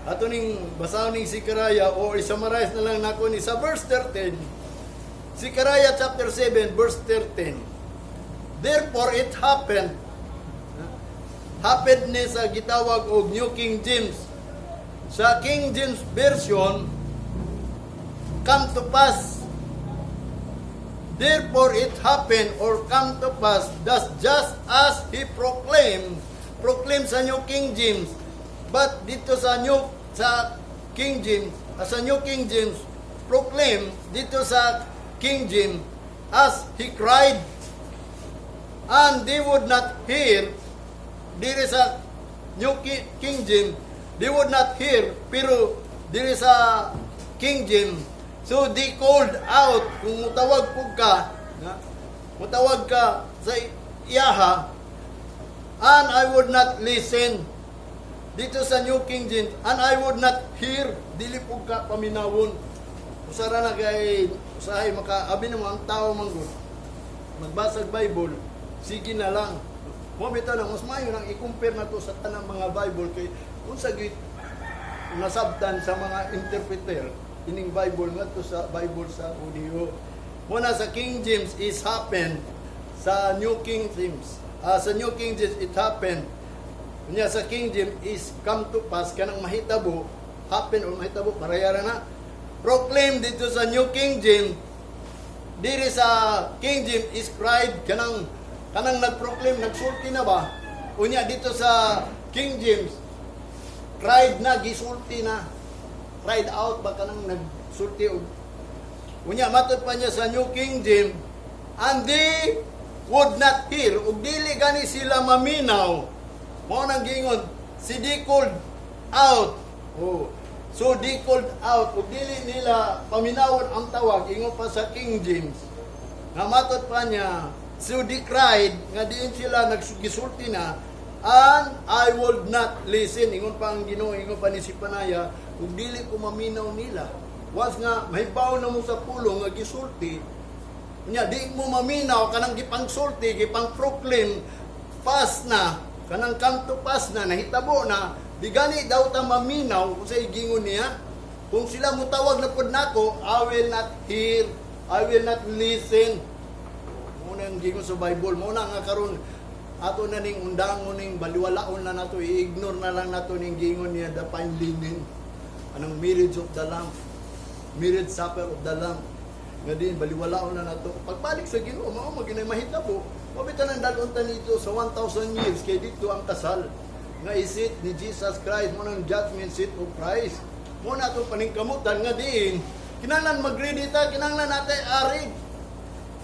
Ato ning basahon ning Zechariah o i-summarize na lang nako ni sa verse 13. Zechariah chapter 7 verse 13. Therefore it happened. Happened ni sa gitawag og New King James. Sa King James Version, come to pass. Therefore it happened or come to pass, thus just as he proclaimed, proclaimed sa New King James, but dito sa New sa King James, sa New King James, proclaim dito sa King James, as he cried, and they would not hear. Diri sa New King James, they would not hear, pero diri sa King James, so they called out. Kung mutawag pug ka, na, mutawag ka sa iyaha, and I would not listen. Dito sa New King James, and I would not hear, dili pug ka paminawon. Usara na kay usahay makaabi namo ang tao manggod. Magbasag Bible, sige na lang. Mo bitaw na mas maayo nang i-compare na to sa tanang mga Bible kay unsa gyud nasabtan sa mga interpreter. ining Bible ngadto sa Bible sa audio. Muna sa King James is "happened", sa New King James, sa New King James, "it happened". Unya sa King James is "come to pass", kanang mahitabo, "happen" or mahitabo, pareha ra na. "Proclaim" dito sa New King James, diri sa King James is "cried", kanang nagproclaim, nagsulti na ba? Unya dito sa King James, "cried" na, gisulti na. "Cried out" ba, kanang nagsulti og. Unya matod pa niya sa New King James, "and they would not hear", ug dili gani sila maminaw. Mao nang giingon, si they called out. Oh. So they called out, ug dili nila paminawon ang tawag, ingon pa sa King James. Nga matod pa niya, so they cried, nga diin sila naggisulti na, "and I would not listen." Ingon pa ang Ginoo, ingon pa ni Zephaniah, ug dili ko maminaw nila. Once nga mahibaw na mo sa pulong nga gisulti, nya di mo maminaw kanang gipangsulti, gipang proclaim, pass na, kanang come to pass na, nahitabo na, di gani daw ta maminaw kung sa giingon niya. Kung sila mutawag na pud nako, I will not hear, I will not listen. Muna ang giingon sa Bible, muna nga karon ato na ning undangon ning baliwalaon na nato, i-ignore na lang nato ning giingon niya, the fine linen. Anong marriage of the Lamb, marriage supper of the Lamb. Nga din baliwalaon na nato. Pagbalik sa Ginoo, mao mo ginay mahitabo. Wa bitaw nang dalon ta nito sa 1,000 years kay dito ang kasal nga i-seat ni Jesus Christ mo nang judgment seat of Christ. Mo na atong paningkamutan nga diin kinahanglan mag-ready ta, kinahanglan natay arig.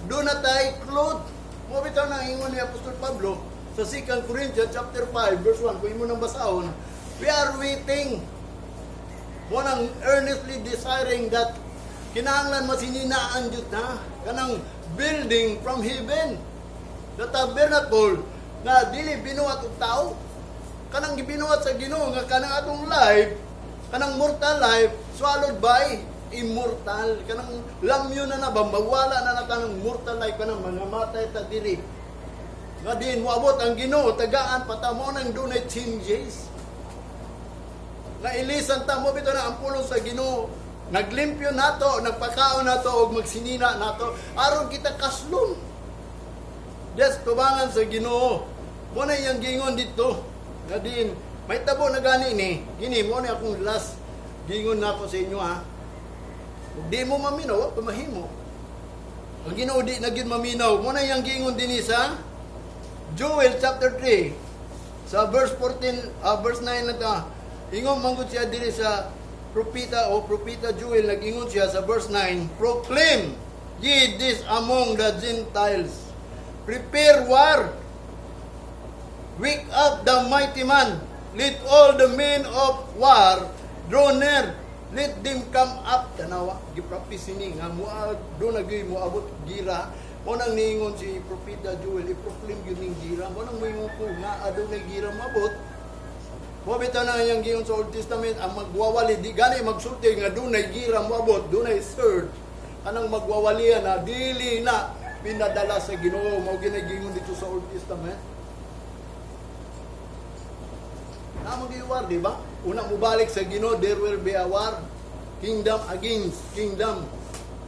Do na tay clothe. Mo bitaw nang ingon ni Apostol Pablo sa 2 Corinthians chapter 5 verse 1, kung imo nang basahon, we are waiting mo nang earnestly desiring that kinahanglan masininaan jud na kanang building from heaven, the tabernacle na dili binuhat og tao, kanang gibinuhat sa Ginoo, nga kanang atong life, kanang mortal life swallowed by immortal, kanang lamyo na na ba, mawala na na kanang mortal life, kanang mangamatay ta diri nga diin moabot ang Ginoo, tagaan pa ta. Mo nang dunay changes nga ilisan ta mo bitaw na ang pulong sa Ginoo. Naglimpyo nato, nagpakaon nato og magsinina nato aron kita kaslon. Des tubangan sa Ginoo. Mo na iyang gingon dito nga diin may tabo na gani ni gini. Mo na akong last gingon nako sa inyo ha. Ug di mo maminaw, wa pa mahimo. Ang Ginoo di na gyud maminaw. Mo na iyang gingon dinhi sa Joel chapter 3 sa verse 14, verse 9 na ta. Ingon manggod siya diri sa propeta o propeta Joel, nag-ingon siya sa verse 9, "Proclaim ye this among the Gentiles. Prepare war. Wake up the mighty man. Let all the men of war draw near. Let them come up." Tanawa, gipractice ni nga mua do na gyud moabot gira. Mo nang niingon si propeta Joel, i-proclaim gyud ning gira. Mo nang moingon ko nga adunay gira moabot. Mo bitaw na iyang giingon sa Old Testament, ang magwawali di gani magsulti nga dunay gira moabot, dunay third. Kanang magwawalian na dili na pinadala sa Ginoo, mao ginagingon dito sa Old Testament. Namang war, di ba? Una mubalik sa Ginoo, there will be a war. Kingdom against kingdom.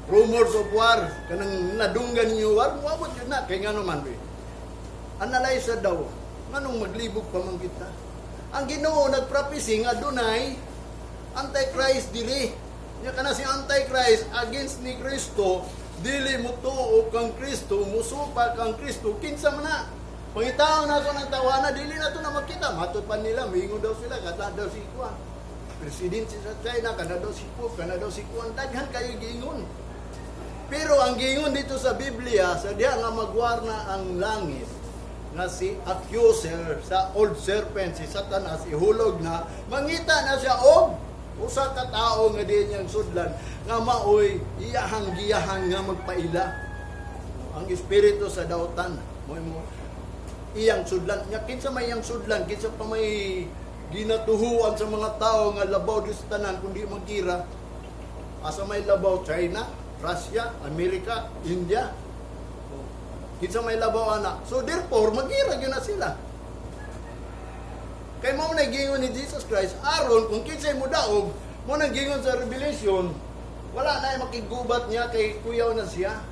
Rumors of war, kanang nadunggan ninyo war, moabot yun na. Kay nga naman, be. Analyze daw, nganong maglibog pa man kita? Ang Ginoo nagprophesy nga dunay Antichrist diri. Nya kana si Antichrist against ni Kristo, dili mo tuo kang Kristo, musupa kang Kristo, kinsa man na? Pangitaon nato ng tawana, dili na to na makita. Matod pa nila, mingon daw sila, kada daw si Kuan. Presidente sa China, kana daw si Pope, kana daw si Kuan. Daghan kayo giingon. Pero ang giingon dito sa Biblia, sa diha nga magwar na ang langit, nga si accuser sa old serpent, si Satanas, ihulog na, mangita na siya og usa ka tawo nga di niyang sudlan, nga maoy iyahang giyahan nga magpaila. Ang espiritu sa dautan, mo mo iyang sudlan. Nya kinsa may iyang sudlan, kinsa pa may ginatuhuan sa mga tao nga labaw di sa tanan kundi magira? Asa may labaw? China, Russia, Amerika, India. Kinsa may labaw ana? So therefore, magira gyud na sila. Kay mao na giingon ni Jesus Christ aron kung kinsay mo daog, mo nang giingon sa Revelation. Wala na makigubat niya kay kuyaw na siya.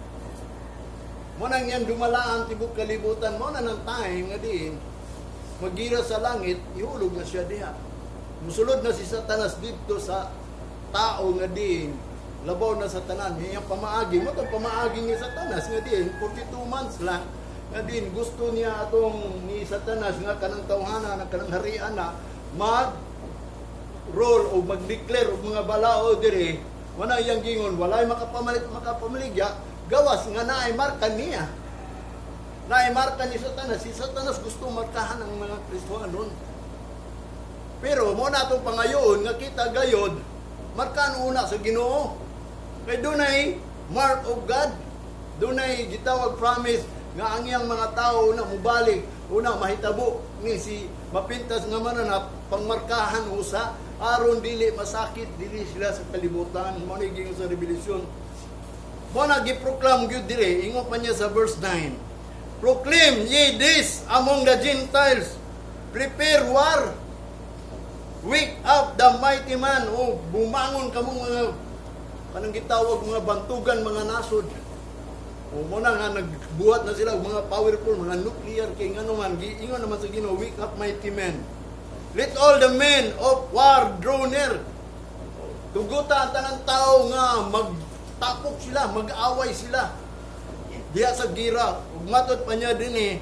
Mo nang yan dumalaan tibok kalibutan mo na ng time nga diin magira sa langit, ihulog na siya diha. Musulod na si Satanas didto sa tao nga diin labaw na sa tanan niya pamaagi mo tong pamaagi ni Satanas nga diin 42 months lang nga diin gusto niya atong ni Satanas nga kanang tawhana na kanang harian na mag roll o mag-declare og mga balao diri. Wala iyang gingon, walay makapamalit, makapamaligya, gawas nga naay marka niya, naay marka ni Satanas. Si Satanas gusto markahan ang mga Kristohanon, pero mo na atong pangayoon nga kita gayod markahan una sa Ginoo kay dunay mark of God, dunay gitawag promise nga ang iyang mga tao una mubalik, una mahitabo ni si mapintas nga mananap, pangmarkahan usa aron dili masakit dili sila sa kalibutan. Mo ni gingon sa Revelation. Mo na giproclaim gyud dire. Ingon pa niya sa verse 9, "Proclaim ye this among the Gentiles, prepare war, wake up the mighty man." O bumangon kamo mga kanang gitawag mga bantugan, mga nasod. O mo na nga nagbuhat na sila og mga powerful mga nuclear kay ngano man. Giingon naman sa Ginoo, "Wake up, mighty men. Let all the men of war draw near." Tuguta ang tanang tao nga magtapok sila, mag-away sila diha sa gira. Ug matod pa niya dinhi,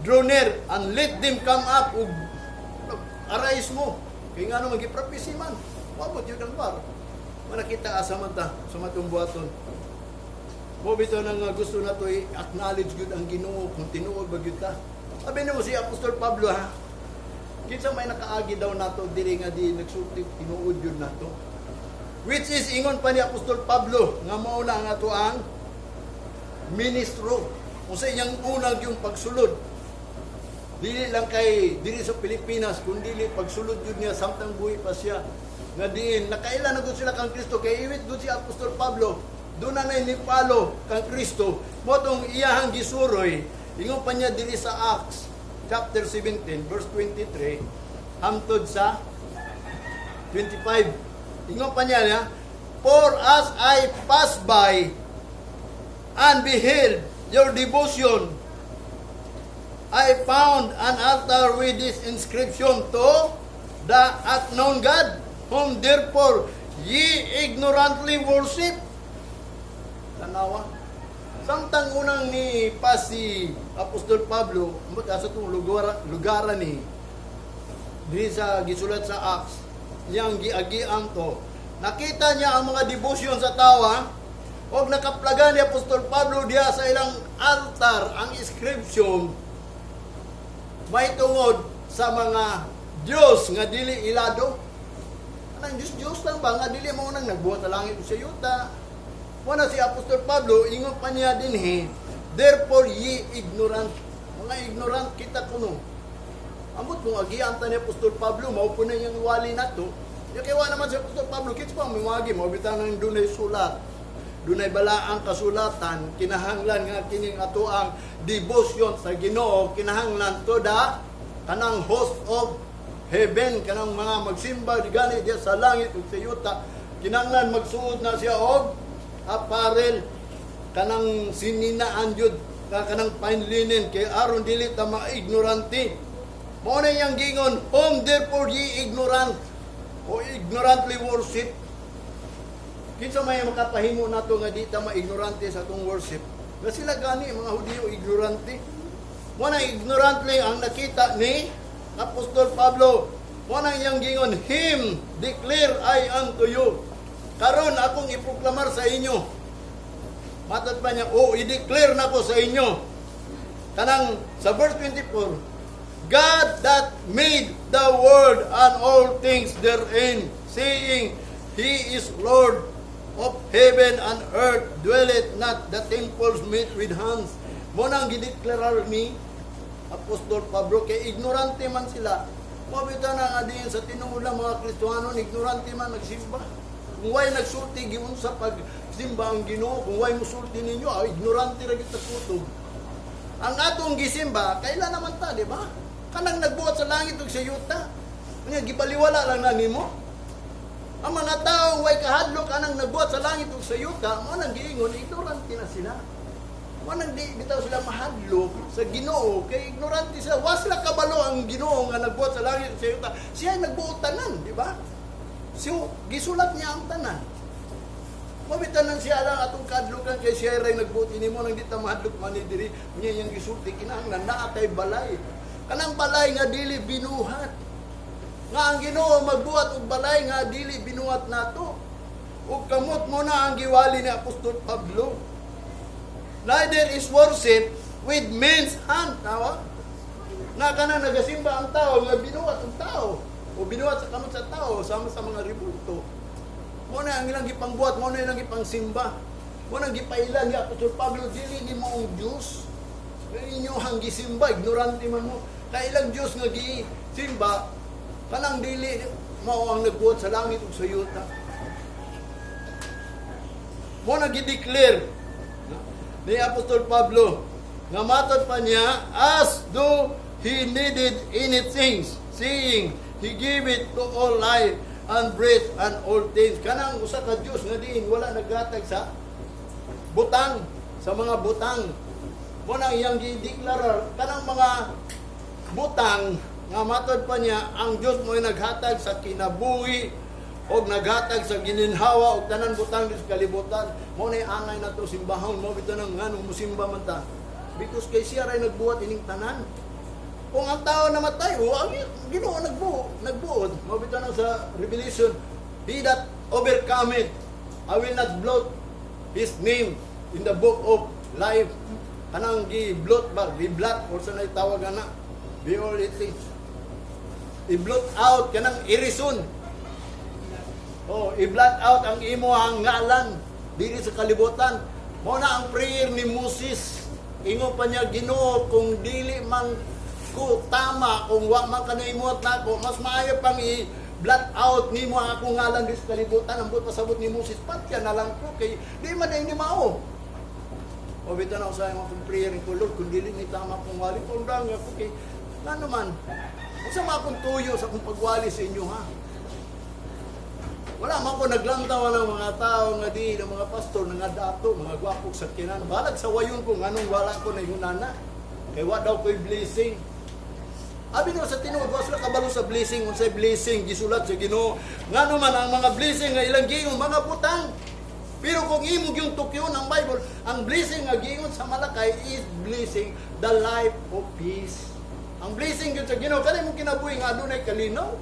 "Draw near and let them come up." Ug arise mo. Kay ngano man giprapisi man. Wabot yun ang war. Manakita asa man ta sa matong buhaton. Mo bitaw nang gusto na to i-acknowledge gyud ang Ginoo kung tinuod ba gyud ta. Sabi nimo si Apostol Pablo, ha. Kinsa may nakaagi daw nato diri nga di nagsulti tinuod yun nato? Which is ingon pa ni Apostol Pablo nga mao na ang ato ang ministro. Kung sa iyang unang yung pagsulod. Dili lang kay diri sa Pilipinas, kundi pagsulod yun niya samtang buhi pa siya. Nga diin nakaila na gud sila kang Kristo kay iwit gud si Apostol Pablo. Doon na ni palo kang Kristo. Mo tong iyahang gisuroy. Ingon pa niya diri sa Acts chapter 17 verse 23 hangtod sa 25. Ingon pa niya niya, "For as I pass by and beheld your devotion, I found an altar with this inscription, 'To the unknown God, whom therefore ye ignorantly worship.'" Tanawa. Samtang unang ni pa si Apostol Pablo, asa itong lugar, lugaran ni, diri sa gisulat sa Acts, niyang giagian to, nakita niya ang mga devotion sa tawa, og nakaplaga ni Apostol Pablo diha sa ilang altar ang inscription may tungod sa mga Diyos nga dili ilado. Anang Diyos Diyos lang ba nga dili mo nang nagbuhat sa langit ug sa yuta. Wala si Apostol Pablo, ingon pa niya dinhi, "Therefore ye ignorant." Mga ignorant kita kuno. Amot kung agian ta ni Apostol Pablo, mao po na niyang wali nato. Ya kay wa naman si Apostol Pablo, kits pa may wagi, mao bitaw nang dunay sulat. Dunay balaang kasulatan, kinahanglan nga kining ato ang devotion sa Ginoo, kinahanglan to the kanang host of heaven, kanang mga magsimba di gani diya sa langit ug sa yuta, kinahanglan magsuot na siya og apparel kanang sininaan jud ka kanang fine linen kay aron dili ta maignorante. Mao na iyang gingon, "Whom therefore ye ignorant o ignorantly worship." Kinsa may makapahimo nato nga di ta maignorante sa atong worship? Nga sila gani mga Hudiyo ignorante. Mo na ignorantly ang nakita ni Apostol Pablo. Mo na iyang gingon, "Him declare I unto you." Karon akong iproklamar sa inyo. Matod pa niya, "Oh, i-declare na ko sa inyo." Kanang sa verse 24, "God that made the world and all things therein, saying, He is Lord of heaven and earth, dwelleth not the temples made with hands." Mo nang gideklarar ni Apostol Pablo kay ignorante man sila. Mo bitaw na nga diin sa tinuod lang mga Kristohanon, ignorante man nagsimba. Kung way nagsulti giun sa pagsimba ang Ginoo, kung way musulti ninyo, ah, ignorante ra gyud ta kutob. Ang atong gisimba, kailan naman ta, di ba? Kanang nagbuhat sa langit ug sa yuta. Nya gibaliwala lang na nimo. Ang mga tao way kahadlok anang nagbuhat sa langit ug sa yuta, mao nang giingon ignorante na sila. Mao nang di bitaw sila mahadlok sa Ginoo kay ignorante sila. Wa sila kabalo ang Ginoo nga nagbuhat sa langit ug sa yuta. Siya ay nagbuot tanan, di ba? So, gisulat niya ang tanan. Mabitanan siya lang atong kadlukan kay siya ray nagbuot ini mo nang di ta mahadlok man ni diri niya iyang gisulti, kinahanglan naa tay balay. Kanang balay nga dili binuhat. Nga ang Ginoo magbuhat og balay nga dili binuhat nato. Ug kamot mo na ang giwali ni Apostol Pablo. Neither is worship with men's hand. Tawa? Na kanang nagasimba ang tao nga binuhat ang tao o binuhat sa kamot sa tao sama sa mga rebulto. Mo na ang ilang gipangbuhat, mo na ilang gipangsimba. Mo na ang gipailan ni Apostol Pablo, dili ni maong Diyos. Nga inyo ang gisimba, ignorante man mo. Kay ilang Diyos nga gisimba, kanang dili mao ang nagbuhat sa langit ug sa yuta. Mo na gideclare ni Apostol Pablo nga matod pa niya, as though he needed anything, seeing he gave it to all life and breath and all things. Kanang usa ka Dios nga diin wala naggatag sa butang, sa mga butang. Mo nang iyang gideklarar kanang mga butang nga matod pa niya ang Dios mo naghatag sa kinabuhi og naghatag sa gininhawa og tanan butang sa kalibutan. Mo na angay nato simbahon mo bitaw nang nganong musimba man ta, because kay siya ray nagbuhat ining tanan. Kung ang tao namatay, o ang Ginoo nagbuot. Mao bitaw nang sa Revelation, "He that overcometh, I will not blot his name in the book of life." Kanang gi-blot ba, gi-blot, or sa tawag ana, B-O-L-T. I-blot out, kanang irison. Oh, i-blot out ang imo ang ngalan diri sa kalibutan. Mo na ang prayer ni Moses. Ingon pa niya, "Ginoo, kung dili man ko tama, kung wa man ka naimuhat nako, mas maayo pang i-blot out nimo ang akong ngalan diri sa kalibutan." Ang buot pasabot ni Moses, patya na lang ko kay di man ni mao. O bitaw na sa akong prayer ko, "Lord, kung dili ni tama kung wali, kung ako kay nga naman, unsa man akong tuyo sa akong pagwali sa inyo, ha?" Wala man ko naglantaw ng mga tao nga di, ng mga pastor nga dato, mga gwapog sa kinan. Balag sa wayon ko, nganong wala ko na yunana. Kay wa daw ko'y blessing. Abi no sa tinuod, wa sila kabalo sa blessing, unsay blessing gisulat sa Ginoo. Ngano man ang mga blessing nga ilang giingon, mga butang. Pero kung imo gyung tukyon ang Bible, ang blessing nga giingon sa Malakay is blessing the life of peace. Ang blessing gyud sa Ginoo kanay mong kinabuhi nga adunay kalinaw.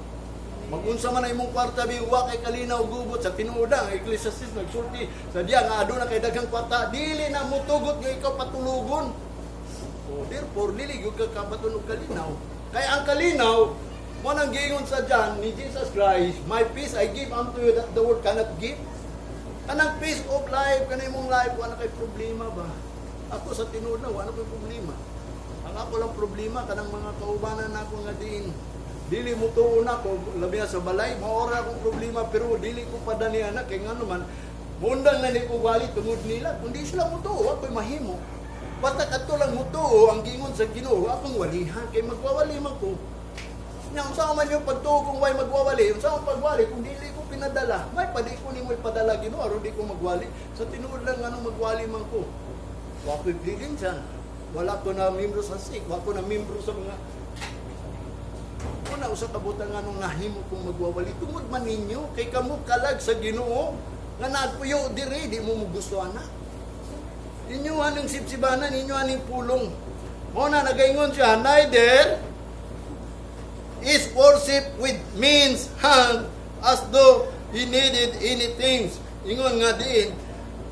Magunsa man ang imong kwarta bi wa kay kalinaw, gubot. Sa tinuod, ang Ecclesiastes nagsulti sa diya nga aduna kay daghang kwarta, dili na motugot nga ikaw patulugon. Oh, therefore dili gyud ka kabaton og kalinaw. Kay ang kalinaw mo nang giingon sa John ni Jesus Christ, "My peace I give unto you that the world cannot give." Kanang peace of life, kanang imong life, wala kay problema ba? Ako sa tinuod na, wala koy problema. Ang ako lang problema, kanang mga kaubanan nako nga diin dili mo tuon ako, labi na sa balay, maora akong problema, pero dili ko padani anak, kay ngano man, mundang na ni ko wali tungod nila. Kung di sila mo tuo, ako'y mahimo. Basta kadto lang mo tuo, ang gingon sa Ginoo, akong walihan, kay magwawali man ko. Nya, unsa man yung pagtuo kung way magwawali, unsa man pagwali kung dili ko pinadala, may padi ko nimo ipadala, Ginoo, aron di ko magwali. Sa tinuod lang, anong magwali man ko. Wa ko'y pleading dyan. Wala ko na membro sa SIC, wa ko na membro sa mga. Una usa ka butang anong nahimo kong magwawali tungod man ninyo kay kamo kalag sa Ginoo nga nagpuyo diri, di mo mo gusto ana. Inyo aning sibsibanan, inyo aning pulong. Mo na nagaingon siya, neither is worship with men's hand as though he needed anything. Ingon nga diin,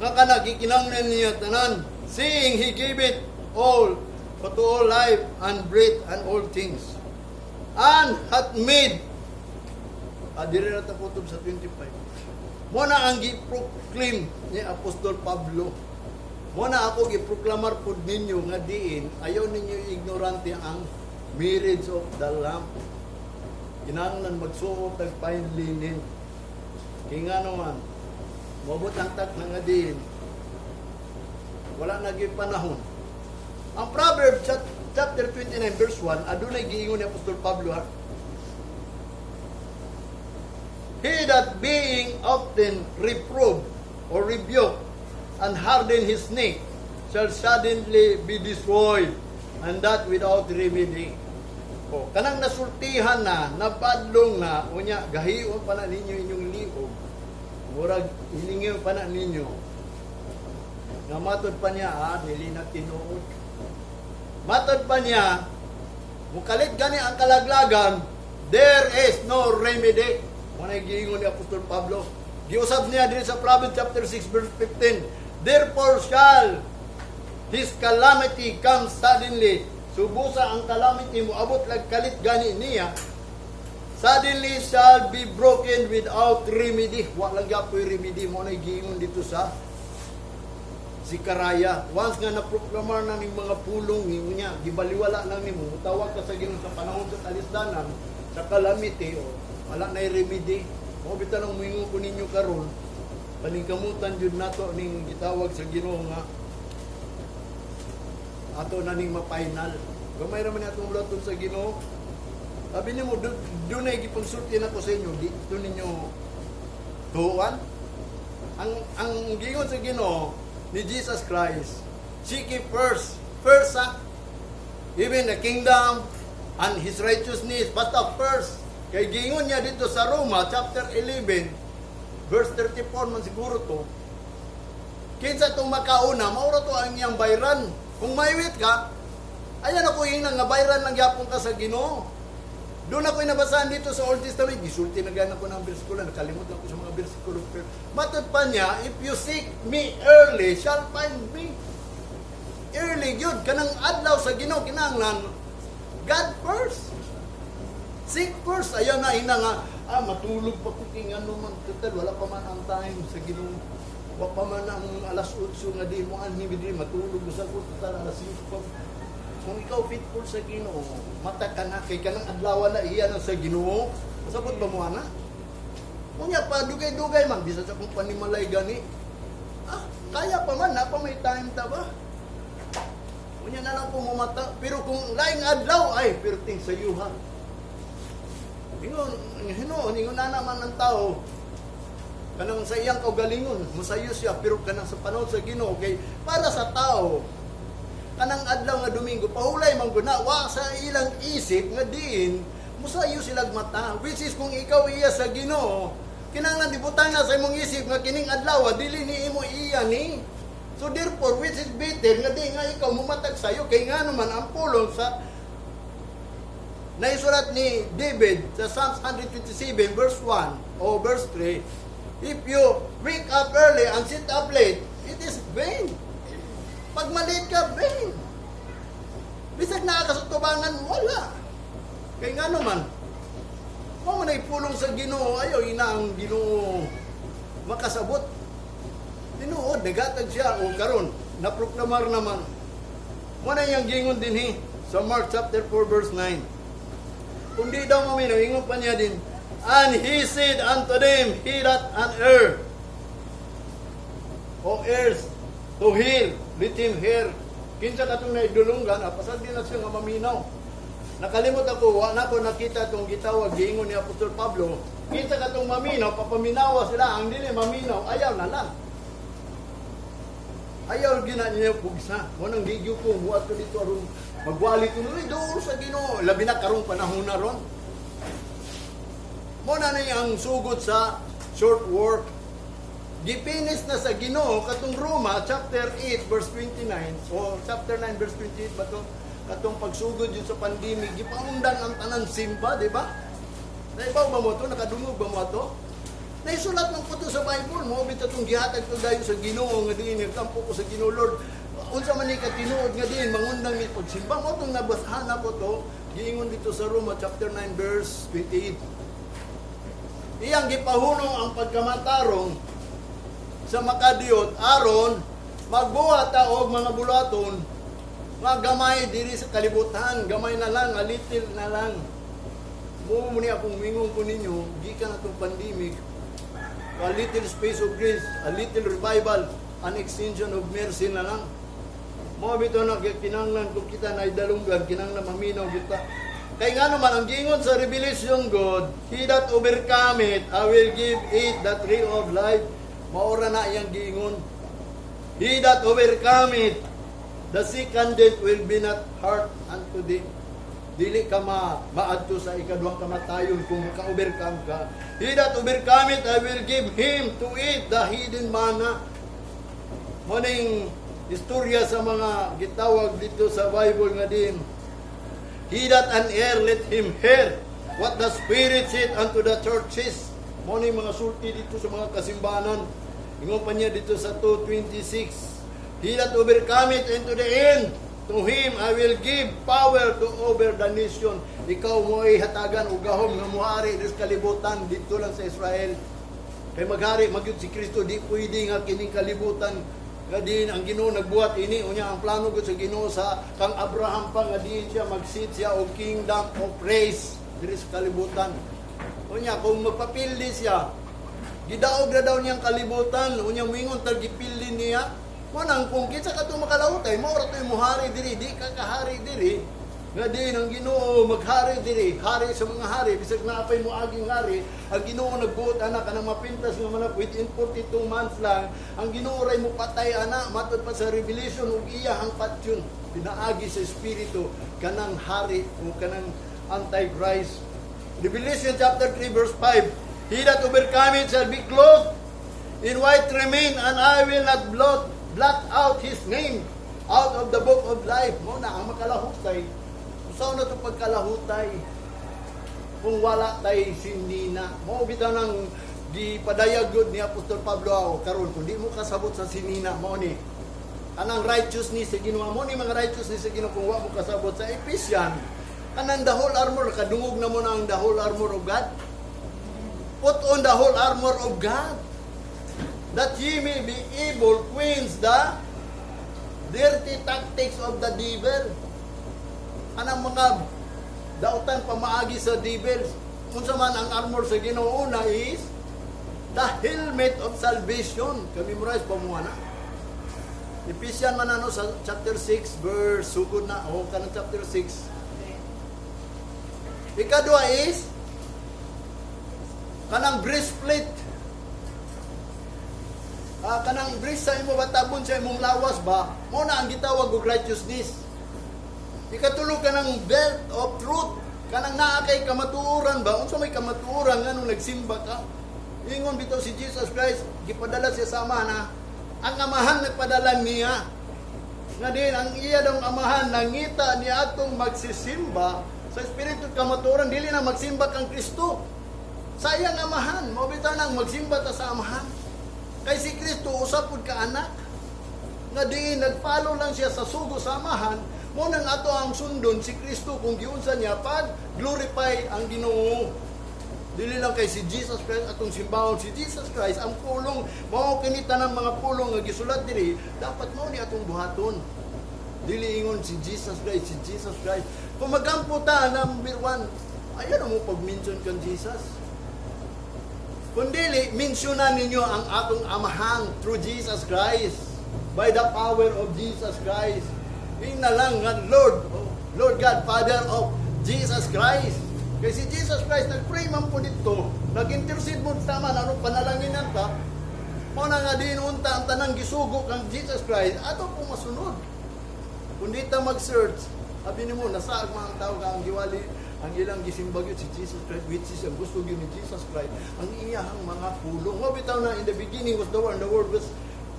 nga kana gikinahanglan niya tanan, seeing he gave it all, but to all life and breath and all things. And hath made, diri na ta kutob sa 25. Mo na ang gi-proclaim ni Apostol Pablo. Mo na ako giproklamar pud ninyo nga diin ayaw ninyo ignorante ang marriage of the Lamb. Kinahanglan magsuot og fine linen. Kay nga naman, mabot ang tak na nga diin wala na gyud panahon. Ang Proverbs chapter 29 verse 1, adunay giingon ni Apostol Pablo, ha. He that being often reproved or rebuked and harden his neck shall suddenly be destroyed, and that without remedy. O, kanang nasultihan na, nabadlong na, unya, gahion pa na ninyo inyong liog. Murag, hilingiw pa na ninyo. Nga matod pa niya, ah, dili na tinuod. Matod pa niya, mukalit gani ang kalaglagan, there is no remedy. Mao na giingon ni Apostol Pablo. Giusab niya diri sa Proverbs chapter 6 verse 15. Therefore shall his calamity come suddenly. Subusa ang calamity mo abot lag kalit gani niya. Suddenly shall be broken without remedy. Wa lang gyapoy remedy. Mao na giingon dito sa Zechariah. Once nga naproklamar na ning mga pulong niya, gibaliwala lang nimo, mutawag ka sa Ginoo sa panahon sa kalisdanan, sa calamity, o wala na remedy. Mao bitaw nang muingon ko ninyo karon, paningkamutan jud nato ning gitawag sa Ginoo nga ato na ning ma-final. Gamay ra man atong bulaton sa Ginoo. Sabi nimo dunay gipagsulti nako sa inyo, di ito ninyo tuan. Ang giingon sa Ginoo ni Jesus Christ, seek ye first, first ha, even the kingdom and His righteousness, basta first. Kay giingon niya dito sa Roma, chapter 11, verse 34 man siguro to, kinsa itong makauna, maura to ang iyang bayran. Kung maiwit ka, ayan ako yung nga bayran lang gyapon ka sa Ginoo. Doon ako inabasahan dito sa Old Testament. Gisulti na gana ko ng bersikulo. Nakalimot lang ko sa mga bersikulo. Pero matod pa niya, if you seek me early, shall find me. Early yun. Kanang adlaw sa Ginoo kinahanglan God first. Seek first. Ayaw na ina nga, ah, matulog pa ko king ano man. Total, wala pa man ang time sa Ginoo. Wa pa man ang alas 8 nga di mo anhi di matulog sa ko total alas 5 pa. Kung ikaw faithful sa Ginoo, mata ka na kay kanang adlaw na iya na sa Ginoo. Pasabot ba mo ana? Unya pa dugay-dugay man bisan sa kung panimalay gani. Ah, kaya pa man na pa may time ta ba? Unya na lang po mumata. Pero kung laing adlaw ay perting sa yuha. Ingon, hinuon, ingon na naman ang tao. Kanang sa iyang kaugalingon, musayo siya, pero kanang sa panahon sa Ginoo kay para sa tao, kanang adlaw nga Domingo, pahulay man gud na, wa sa ilang isip nga diin musayo silag mata. Which is kung ikaw iya sa Ginoo, kinahanglan dibutang na sa imong isip nga kining adlaw dili ni imo iya ni. So therefore, which is better nga di nga ikaw mumatag sayo kay nga naman ang pulong sa naisulat ni David sa Psalms 127 verse 1 o verse 3, if you wake up early and sit up late, it is vain. Pag maliit ka, vain. Bisag naa ka sa tubangan, wala. Kay nga naman, mo man ay pulong sa Ginoo, ayaw ina ang Ginoo makasabot. Tinuod, nagatag siya o karon naproklamar naman. Mo na iyang gingon dinhi sa Mark chapter 4 verse 9. Kung di daw maminaw, ingon pa niya din, and he said unto them, he that an ear, o ears, to hear, let him hear. Kinsa katong naidulunggan, ah, pasag di na siya nga maminaw. Nakalimot ako, wa na ko nakita itong gitawag, giingon ni Apostol Pablo, kinsa katong maminaw, papaminawa sila, ang dili maminaw, ayaw na lang. Ayaw gina niya pugsa. Mo nang gigyo ko, muat ko dito aron magwali ko nuy dool sa Ginoo. Labi na karong panahon na ron. Mo na niya ang sugod sa short work. Gipinis na sa Ginoo katong Roma chapter 8 verse 29 o chapter 9 verse 28 ba to? Katong pagsugod yun sa pandemic, gipaundan ang tanan simba, di ba? Naibaw ba mo to? Nakadungog ba mo to? Naisulat man po to sa Bible mo, bitaw itong gihatag to dayon sa Ginoo nga diin nagtampo ko sa Ginoo, Lord. Unsa man ni katinuod nga diin mangundang ni pagsimba mo tong nabasahan ako to, giingon dito sa Roma chapter 9 verse 28. Iyang gipahunong ang pagkamatarong sa makadiyot aron magbuhat ta og mga buluhaton nga gamay diri sa kalibutan, gamay na lang, a little na lang. Mo mo ni akong mingon ko ninyo, gikan atong pandemic, a little space of grace, a little revival, an extension of mercy na lang. Mo bitaw na kinahanglan kung kita na idalunggan, kinahanglan maminaw kita. Kay nga naman, ang gingon sa Revelation God, "He that overcome it, I will give it the tree of life." Maura na iyang giingon. He that overcome it, the second death will be not hurt unto thee. Dili ka maadto sa ikaduhang kamatayon kung maka-overcome ka. He that overcome it, I will give him to eat the hidden manna. Morning istorya sa mga gitawag dito sa Bible nga din. He that an ear, let him hear what the Spirit said unto the churches. Mo ni mga sulti dito sa mga kasimbanan. Ingon pa niya dito sa 2:26. He that overcome it into the end, to him I will give power to over the nation. Ikaw mo ay hatagan og gahom nga muhari sa kalibutan dito lang sa Israel. Kay maghari magyud si Kristo, di pwede nga kining kalibutan nga diin ang Ginoo nagbuhat ini. Unya ang plano gud sa Ginoo sa kang Abraham pa nga diin siya mag-sit siya og kingdom of praise diri sa kalibutan. Unya kung magpapildi siya, gidaog na daw niyang kalibutan. Unya moingon tag gipildi niya mo nang kung kinsa ka makalahutay, mao ra to'y muhari diri. Di ka kahari diri nga diin ang Ginoo maghari diri, hari sa mga hari, bisag naapay mo aging hari. Ang Ginoo nagbuot ana kanang mapintas nga manok within 42 months lang. Ang Ginoo ray mo patay ana matud pa sa Revelation ug iya ang patyon pinaagi sa espiritu kanang hari o kanang Antichrist. Revelation chapter 3 verse 5: "He that overcometh shall be clothed in white raiment, and I will not blot out his name out of the book of life." Mo na ang makalahutay. Usaw na ito pagkalahutay kung wala tay sinina. Mao bitaw nang gipadayag gud ni Apostol Pablo aw karon kung di mo kasabot sa sinina, mao ni kanang righteousness sa Ginoo, mo ni mga righteousness sa Ginoo. Kung wa mo kasabot sa Ephesian, kanang the whole armor, kadungog na mo na ang the whole armor of God. Put on the whole armor of God that ye may be able quench the dirty tactics of the devil. Anang mga dautan pamaagi sa devils. Unsa man ang armor sa Ginoo? Una is the helmet of salvation. Ka-memorize pa mo na. Ephesian man ano sa chapter 6 verse sugod na o kanang chapter 6. Ikadua is kanang breastplate. Kanang breast sa imo ba, tabon sa imong lawas ba? Mo na ang gitawag og righteousness. Ikatulo, kanang belt of truth. Kanang naa kay kamatuoran ba? Unsa may kamatuoran nganong nagsimba ka? Ingon bitaw si Jesus Christ, gipadala siya sa Ama na ang Amahan nagpadala niya. Nga din ang iya daw Amahan nangita ni atong magsisimba sa espiritu kamatuoran, dili na magsimba kang Kristo. Sa iyang Amahan, mao bitaw nang magsimba ta sa Amahan. Kay si Kristo usa pud ka anak nga diin nagfollow lang siya sa sugo sa Amahan. Mo nang ato ang sundon si Kristo kung giunsa niya pag glorify ang Ginoo. Dili lang kay si Jesus Christ atong simbahon. Si Jesus Christ ang pulong. Mao kini tanang mga pulong nga gisulat diri, dapat mao ni atong buhaton. Dili ingon si Jesus Christ, si Jesus Christ. Kung magampo ta, number one, ayaw na mo pag-mention kang Jesus. Kung dili, mensyonan ninyo ang atong Amahan through Jesus Christ. By the power of Jesus Christ. Yun na lang nga, Lord, oh, Lord God, Father of Jesus Christ. Kay si Jesus Christ, nag-pray man po dito, nag-intercede mo tama, ano panalanginan ta, mo na nga din unta ang tanang gisugo kang Jesus Christ, ato po masunod. Kung di ta mag-search, sabi nimo, nasaag mga tao ka ang giwali, ang ilang gisimbag yun si Jesus Christ, which is ang gusto yun ni Jesus Christ, ang iyahang mga pulong. Mo bitaw na in the beginning was the Word, and the Word was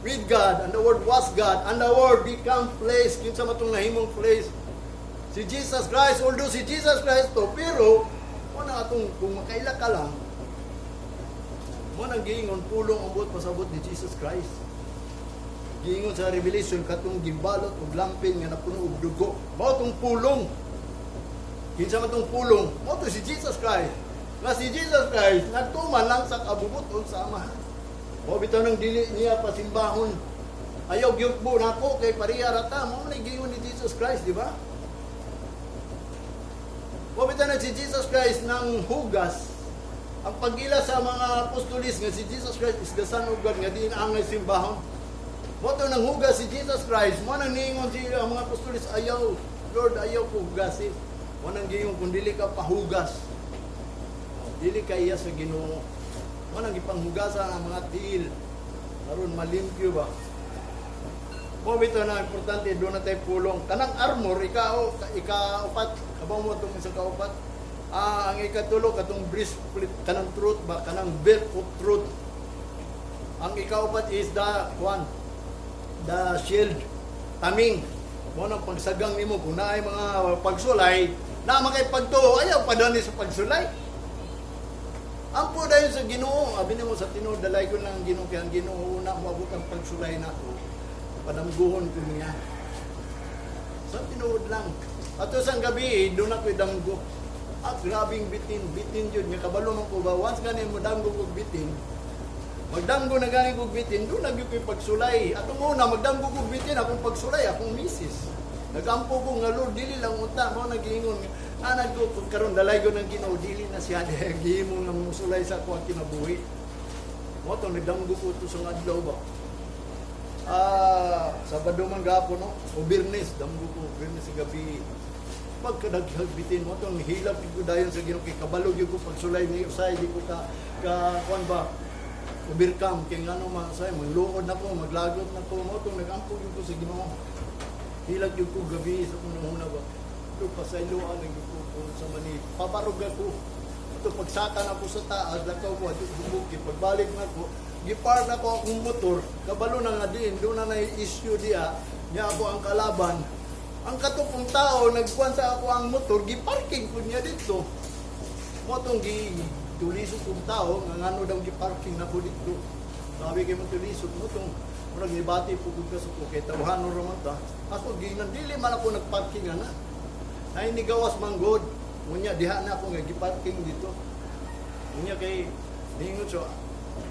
with God, and the Word was God, and the Word become flesh. Kinsa man tong nahimong flesh? Si Jesus Christ, although si Jesus Christ to, pero, mo na atong, kung makaila ka lang, mo nang giingon, pulong ang buot pasabot ni Jesus Christ. Giingon sa Revelation, katong gibalot og lampin nga napuno og dugo. Mao tong pulong. Kinsa man tong pulong? Mao to si Jesus Christ. Nga si Jesus Christ nagtuman lang sa kabubuton sa Amahan. Mao bitaw nang dili niya pasimbahon. Ayaw gyugbo nako kay pareha ra ta. Mao man giingon ni Jesus Christ, di ba? Mao bitaw na si Jesus Christ nang hugas ang pagila sa mga apostolis nga si Jesus Christ is the Son of God nga diin angay simbahon. Mo to nang hugas si Jesus Christ, mo nang niingon si ang mga apostolis, "Ayaw, Lord, ayaw ko hugasi." Mao nang giingon kung dili ka pahugas, oh, dili ka iya sa Ginoo. Mao nang gipanghugasan ang mga tiil aron malimpyo ba. Mao bitaw na importante doon na tayo pulong. Kanang armor, ikaw, ika-upat, kabaw mo itong isang kaupat. Ah, ang ikatulo, katong breastplate, kanang truth ba, kanang belt of truth. Ang ikaupat is the, one, the shield, taming. Mao nang pagsagang nimo kung naay mga pagsulay, na makay pagtuo, ayaw pa ni sa pagsulay. Ampo dayon sa Ginoo, abi nimo sa tinuod, dalay ko lang ang Ginoo kay ang Ginoo una moabot ang pagsulay nako. Padamguhon ko niya. Sa tinuod lang. Ato sang gabi, doon ako damgo. At grabing bitin, bitin yun. Nga kabalo man ko ba, once gani mo damgo kog bitin, magdamgo na gani kog bitin, doon na gyud ko'y pagsulay. Atong una, magdamgo kog bitin, akong pagsulay, akong misis. Nagampo ko nga, "Lord, dili lang unta," mo nagiingon. Anad ko, kung karon dalay ko ng Ginoo, dili na siya, gihimo nga musulay sa ako ang kinabuhi. Mo to nagdamgo ko to sa adlaw ba. Ah, Sabado man gapon, no. O Biyernes, damgo ko Biyernes sa gabi. Pagkadaghag bitin mo tong hilak ko dayon sa Ginoo kay kabalo gyud ko pagsulay ni usay di ko ka kuan ba overcome kay ngano man say magluod na ko, maglagot na ko. Mo tong nagampo gyud ko sa Ginoo. Hilak gyud ko gabi sa unang una ba. Do pasayloan lang gyud ko kung sa mani pabarog ako. Ato pagsaka na ko sa taas, lakaw ko adto sa bukid, pagbalik na ko, gipark na ko akong motor, kabalo na nga diin, doon na na issue diya, niya ako ang kalaban. Ang katupong tao, nagkuhan sa ako ang motor, giparking ko niya dito. Mo tong gi tulisok kong tao, nga ngano daw giparking na ko dito. Sabi kay mo tulisok mo tong murag nibati po kong kasuko kay tawhanon ra man ta. Ako ginan dili man ako nagparking ana. Ay ni gawas man god. Unya diha na ako nga giparking dito. Unya kay ningon so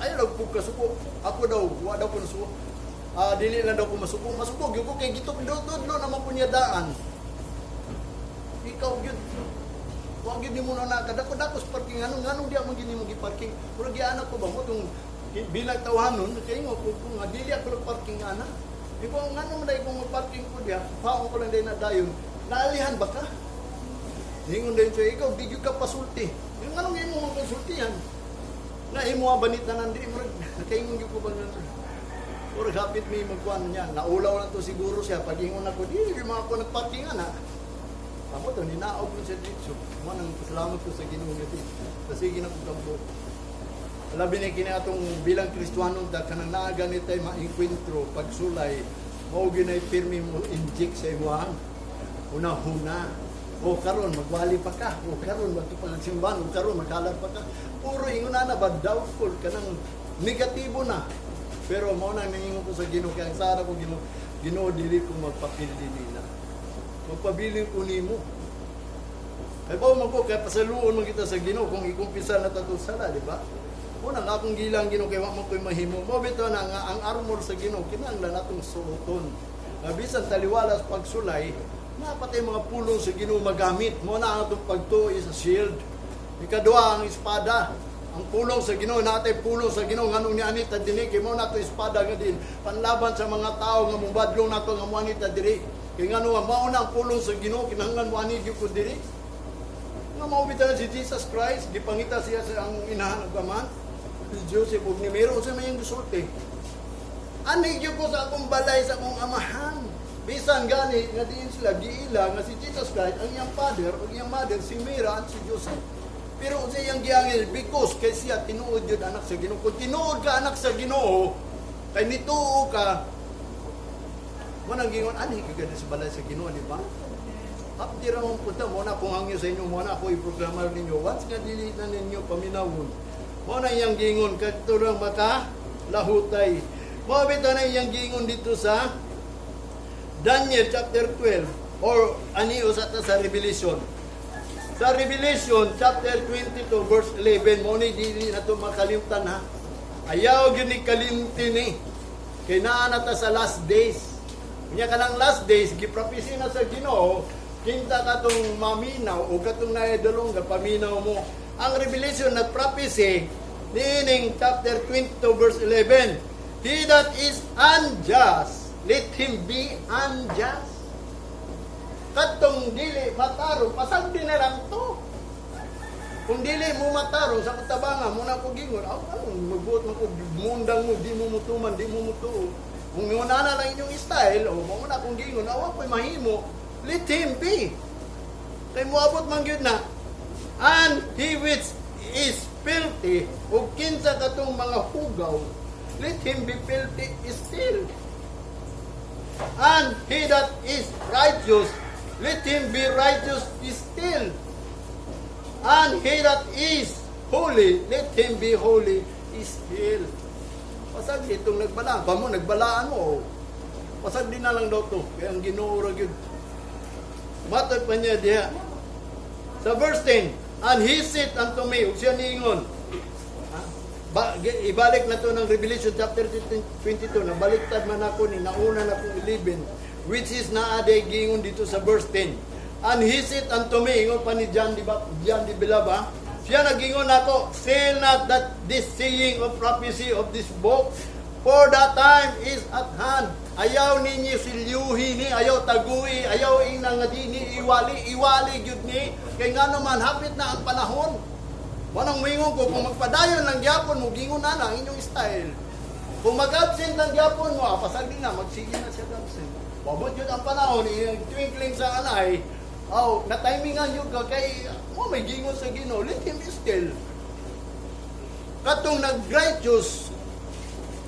ay daw po kasuko. Ako daw wa daw ko nasuko. Ah, dili lang daw ko masuko. Masuko gyud ko kay gitukdo-tudlo naman ko niya daan. Ikaw gyud. Wa gyud nimo na nakadako dako sa parking, ano nganong di mo gini mo gi-parking. Murag gianak ko ba mo tong bilang tawhanon kay ngo ko nga dili ako nagparking ana. Ikaw ngano man dai kung mag-parking ko diha, paon ko lang dai na dayon. Naalihan ba ka? Ningon din siya, ikaw di gyud ka pasulti. Yung anong imo mga konsultihan? Na imo ang banit na nandi murag nakaingon gyud ko ba nga. Murag hapit mi magkuan niya. Naulaw na to siguro siya pag ingon ako, di gyud mga ako nagparking ana. Ako to ninaog mo sa dito. Mo nang pasalamat ko sa Ginoo nga ti. Sige na ko kampo. Labi ni kini atong bilang Kristuhanon ta kanang naa gani tay maengkwentro pagsulay mao ginay pirmi mo inject sa imuhang una-huna. O karon magwali pa ka, o karon magpapagsimbahan, o karon maghalad pa ka. Puro ingon na ba, doubtful kanang negatibo na. Pero mao nang nangingon ko sa Ginoo kay ang sara ko Ginoo, Ginoo, dili ko magpapildi nila. Magpabilin ko nimo. Kay bawo man ko kay pasaluon man kita sa Ginoo kung ikumpisa na ta sala, di ba? Una nga akong gilang Ginoo kay wa man ko'y mahimo. Mo bitaw na nga ang armor sa Ginoo kinahanglan natong suoton. Nga bisan taliwala sa pagsulay, napatay mga pulong sa Ginoo magamit. Mo na ang atong pagtuo is a shield. Ikaduha ang espada. Ang pulong sa Ginoo, natay pulong sa Ginoo nganong ni anita dinhi kay mo nato espada nga din panlaban sa mga tao nga mubadlong nato nga mo anita diri. Kay ngano nga mao na ang pulong sa Ginoo, kinahanglan mo ani gyud ko diri. Nga mao bitaw si Jesus Christ, gipangita siya sa ang inahan ug amahan. Si Joseph ug ni Mary, unsa may iyang gisulti? Ani gyud ko sa akong balay sa akong amahan. Bisan gani nga diin sila giila nga si Jesus Christ ang iyang father ug iyang mother si Mary at si Joseph. Pero unsa iyang giangil because kay siya tinuod yun anak sa Ginoo. Kung tinuod ka anak sa Ginoo, kay nituo ka, mo nang gingon ani ka sa balay sa Ginoo, di ba? Abdi ra mong punta mo na kung hangyo sa inyo, mo na ako i-programar ninyo. Once nga dili na ninyo paminawon. Mo na iyang gingon kadto lang maka lahutay. Mo bitaw na iyang gingon dito sa Daniel chapter 12 or ani usa ta sa Revelation. Sa Revelation chapter 22 verse 11, mo ni dili na to makalimtan ha. Ayaw gyud ni kalimtin ni. Kay naa na ta sa last days. Unya kanang last days giprophesy na sa Ginoo kinta katong maminaw o katong naidulong paminaw mo. Ang Revelation nagprophesy niining chapter 22 verse 11. "He that is unjust, let him be unjust." Katong dili matarong, pasagdi na lang to. Kung dili mo matarong sa katabanga mo na ko gingon, aw ano magbuot man ko mundang mo, di mo mutuman, di mo mutuo. Kung na lang inyong style, o mo na kong gingon, awa ko'y mahimo, let him be. Kay moabot man gyud na. And he which is filthy, o kinsa katong mga hugaw, let him be filthy still. And he that is righteous, let him be righteous still. And he that is holy, let him be holy still. Pasag itong nagbalaan. Kamo, nagbalaan mo. Oh. Pasag di na lang daw to. Kaya ang Ginoo ra gyud. Matod pa niya diha. Sa verse 10, "And he said unto me," ug siya niingon. Ha? Ibalik na to ng Revelation chapter 22, nabaliktad man ako ni nauna na akong 11, which is naa day gingon dito sa verse 10. "And he said unto me," ingon pa ni John, di ba? John di Bilaba, siya nagingon nako, "Seal not that this saying of prophecy of this book, for the time is at hand." Ayaw ninyo silyuhi ni, ayaw tagui, ayaw ingna nga di ni iwali, iwali gyud ni. Kay nga naman, hapit na ang panahon. Wanang mingon ko, kung magpadayon lang gyapon mo, gingon na na ang inyong style. Kung mag-absent lang gyapon mo, pasag din na, magsige na siya absent. Wabot yun ang panahon, twinkling sa anay, oh, na-timingan yun ka, kay, mo may gingon sa Ginoo, let him still. Katong nag-righteous,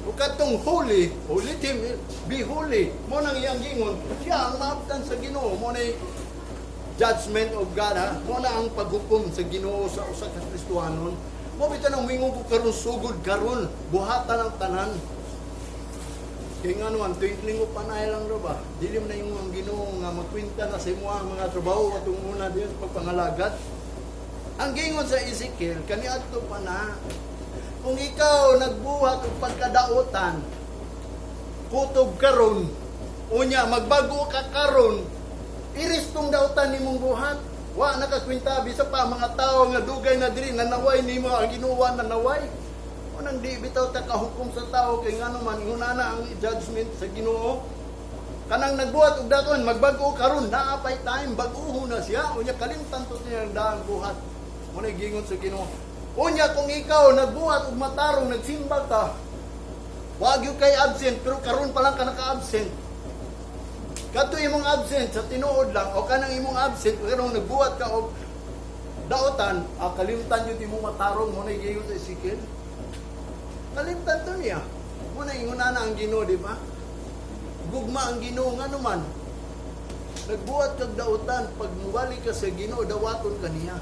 o katong holy, o let him be holy. Mo nang iyang gingon, siya ang maabtan sa Ginoo. Mo na judgment of God, ha? Mo na ang paghukom sa Ginoo sa usa ka Kristohanon. Mo bitaw nang mingon ko karon, sugod karon, buhatan ang tanan. Kay nga naman, twinkling o panay lang ro ba? Dili man na yung ang Ginoo nga magkwenta na sa imo ang mga trabaho atong una diyan sa pagpangalagad. Ang gingon sa Ezekiel, kaniadto pa na. Kung ikaw nagbuhat og pagkadautan, kutob karon, unya magbago ka karon, iris tong dautan nimong buhat. Wa nakakwenta bisa pa mga tao nga dugay na diri nanaway nimo ang Ginoo nanaway. Unang di bitaw ta kahukom sa tao kay ngano man inguna na ang judgment sa Ginoo. Kanang nagbuhat og daton magbag-o karon, naa pay time, bag-oho na siya, unya kalimtan to niya ang daang buhat. Mo na gingon sa Ginoo. Unya kung ikaw nagbuhat og matarong, nagsimba ka, wag gyud kay absent, pero karon pa lang ka naka-absent. Kadto imong absent sa tinuod lang o kanang imong absent pero nagbuhat ka og daotan, kalimtan yun imong matarong. Mo na giingon sa Ezekiel. Kalimtan to niya. Mo na inguna na ang Ginoo, di ba? Gugma ang Ginoo, nga naman. Nagbuhat kag dautan, pag muwali ka sa Ginoo, dawaton ka niya.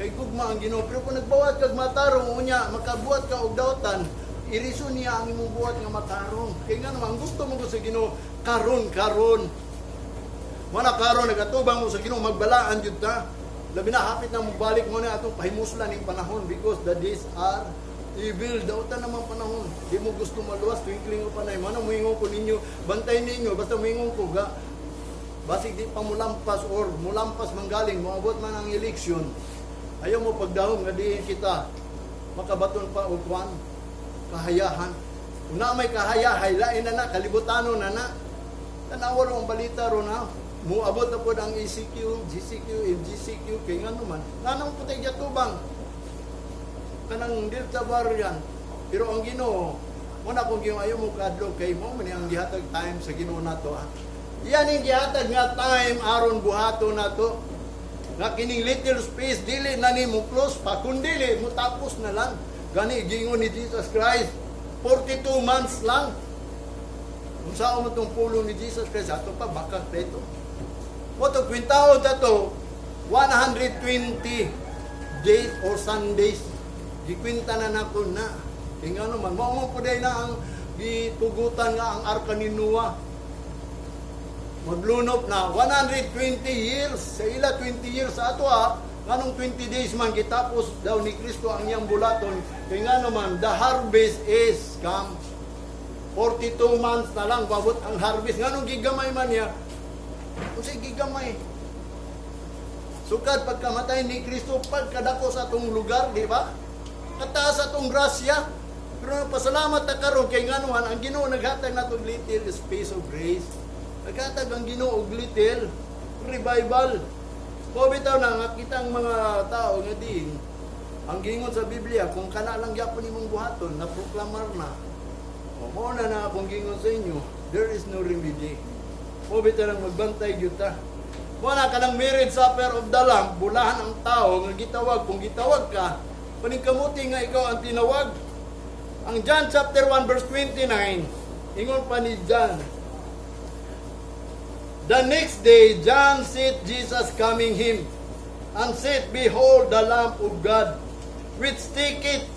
Kay gugma ang Ginoo. Pero kung nagbuhat kag matarong, unya makabuhat ka og dautan, iriso niya ang imong buhat nga matarong. Kay nga naman gusto mo ko sa Ginoo karon karon. Mana karon nagatubang mo sa Ginoo, magbalaan jud ta. Labi na hapit na mobalik mo na atong pahimuslan ning panahon because the days are evil. Dautan naman panahon. Di mo gusto maluwas, twinkling o panay. Mana muingon ko ninyo, bantay ninyo, basta muingon ko ga basig di pa mulampas or mulampas manggaling, moabot man ang election. Ayaw mo pagdahom nga diin kita makabaton pa og kwan kahayahan. Kung na may kahayahay, lain na na, kalibutano na na. Tanawa ro ang balita ro na. Muabot na po ang ECQ, GCQ, MGCQ, kay nga naman. Nganong putay tubang? Kanang Delta variant. Pero ang Ginoo, muna kung Ginoo ayaw mo kadlok kay mo man ang gihatag time sa Ginoo nato, ha. Yan ang gihatag nga time aron buhato nato. Nga kining little space dili na nimo close pa, kundili mo tapos na lang. Gani gingon ni Jesus Christ, 42 months lang. Kung saan mo itong pulong ni Jesus Christ, ato pa, bakag pa ito. Mo to, kwentaon ta to, 120 days or Sundays. Gikwenta na nako na. Kaya nga naman, mao mo po na ang gitugutan nga ang arka ni Noah. Maglunop na 120 years. Sa ila 20 years, sa ato ah, nganong 20 days man gitapos daw ni Kristo ang iyang bulaton. Kaya nga naman, the harvest is come. 42 months na lang babot ang harvest. Nganong gigamay man niya? Kung gigamay. Sukad pagkamatay ni Kristo, pagkadako sa atong lugar, di ba? Kataas sa atong grasya. Pero pasalamat ta karon kay nganuhan ang Ginoo naghatag nato og little space of grace. Naghatag ang Ginoo og little. Revival. Mao bitaw na nga kitang mga tao nga din ang gingon sa Biblia, kung kana lang gyapon imong buhaton na proklamar na. O, mao na na akong gingon sa inyo, there is no remedy. Mao bitaw nang magbantay gyud ta. Mao na kanang marriage supper of the Lamb, bulahan ang tao nga gitawag. Kung gitawag ka, paningkamuti nga ikaw ang tinawag. Ang John chapter 1 verse 29, ingon pa ni John, "The next day, John saw Jesus coming him, and said, 'Behold the Lamb of God, which taketh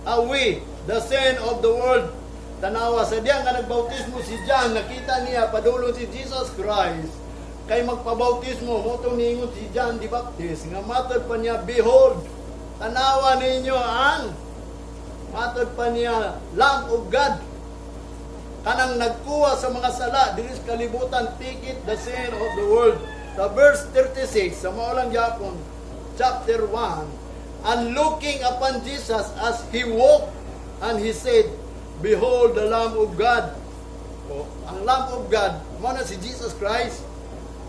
away the sin of the world.'" Tanawa sa diya nga nagbautismo si John, nakita niya padulong si Jesus Christ, kay magpabautismo, mao to niingon si John the Baptist, nga matod pa niya, "Behold, tanawa ninyo ang," matod pa niya, "Lamb of God, kanang nagkuha sa mga sala diri sa kalibutan, take the sin of the world." Sa verse 36 sa mao lang gyapon chapter 1, "And looking upon Jesus as he walked, and he said, 'Behold the Lamb of God.'" O, ang Lamb of God mao na si Jesus Christ.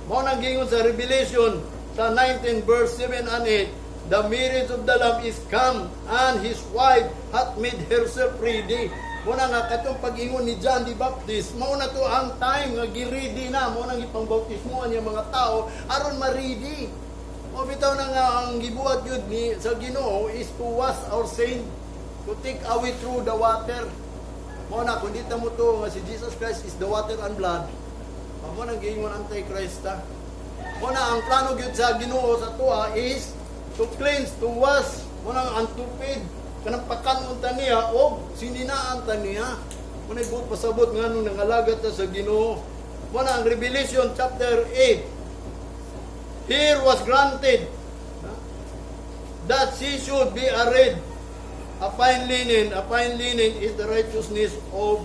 Mao nang gingon sa Revelation sa 19 verse 7 and 8, "The marriage of the Lamb is come, and his wife hath made herself ready." Mao na nga katong pag-ingon ni John the Baptist, mao na to ang time nga gi-ready na, mao nang ipangbautismoan niya mga tao aron ma-ready. Mao bitaw na nga ang gibuhat yun ni sa Ginoo is to wash our sin, to take away through the water. Mao na kung di ta mo to nga si Jesus Christ is the water and blood, mao nang giingon Antichrist ta. Mao na ang plano gyud sa Ginoo sa tuwa is to cleanse, to wash, mao na ang tupid kanang pakanon ta niya o sininaan ta niya. Mao na buot pasabot nga nung nangalagat ta sa Ginoo. Mao na ang Revelation chapter 8, "Here was granted that she should be arrayed a fine linen. A fine linen is the righteousness of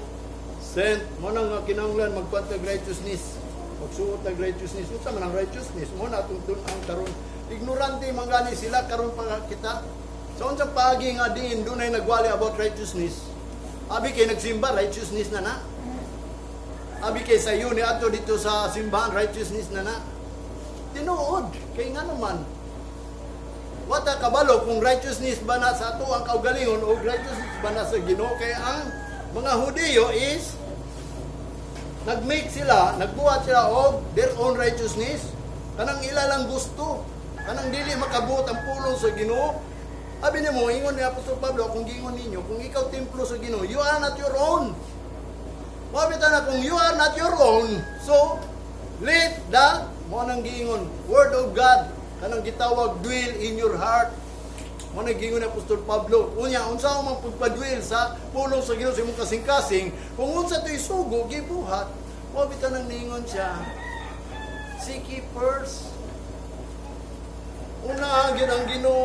saint." Mao na nga kinahanglan magpantag righteousness. Magsuot tag righteousness. Unsa man ang righteousness? Mao na atong tun-ang karon. Ignorante man gani sila karon pa kita. Sa unsang paagi nga diin dunay nagwali about righteousness? Abi kay nagsimba, righteousness na na. Abi kay sayo ni ato dito sa simbahan, righteousness na na. Tinuod, kay nga naman, wata kabalo kung righteousness ba na sa ato ang kaugalingon o righteousness ba na sa Ginoo, kay ang mga Hudiyo is nag-make sila, nagbuhat sila og their own righteousness. Kanang ila lang gusto. Kanang dili makabuot ang pulong sa Ginoo. Abi nimo, ingon ni Apostol Pablo, kung giingon ninyo, kung ikaw templo sa Ginoo, you are not your own. Mabita na kung you are not your own, so let the mo nang giingon word of God kanang gitawag dwell in your heart. Mo nang giingon ni Apostol Pablo. Unya, unsa man pagpa-dwell sa pulong sa Ginoo sa imong kasing-kasing, kung unsa to isugo gibuhat, mo bitaw nang niingon siya. Seek ye first. Una gyud ang Ginoo.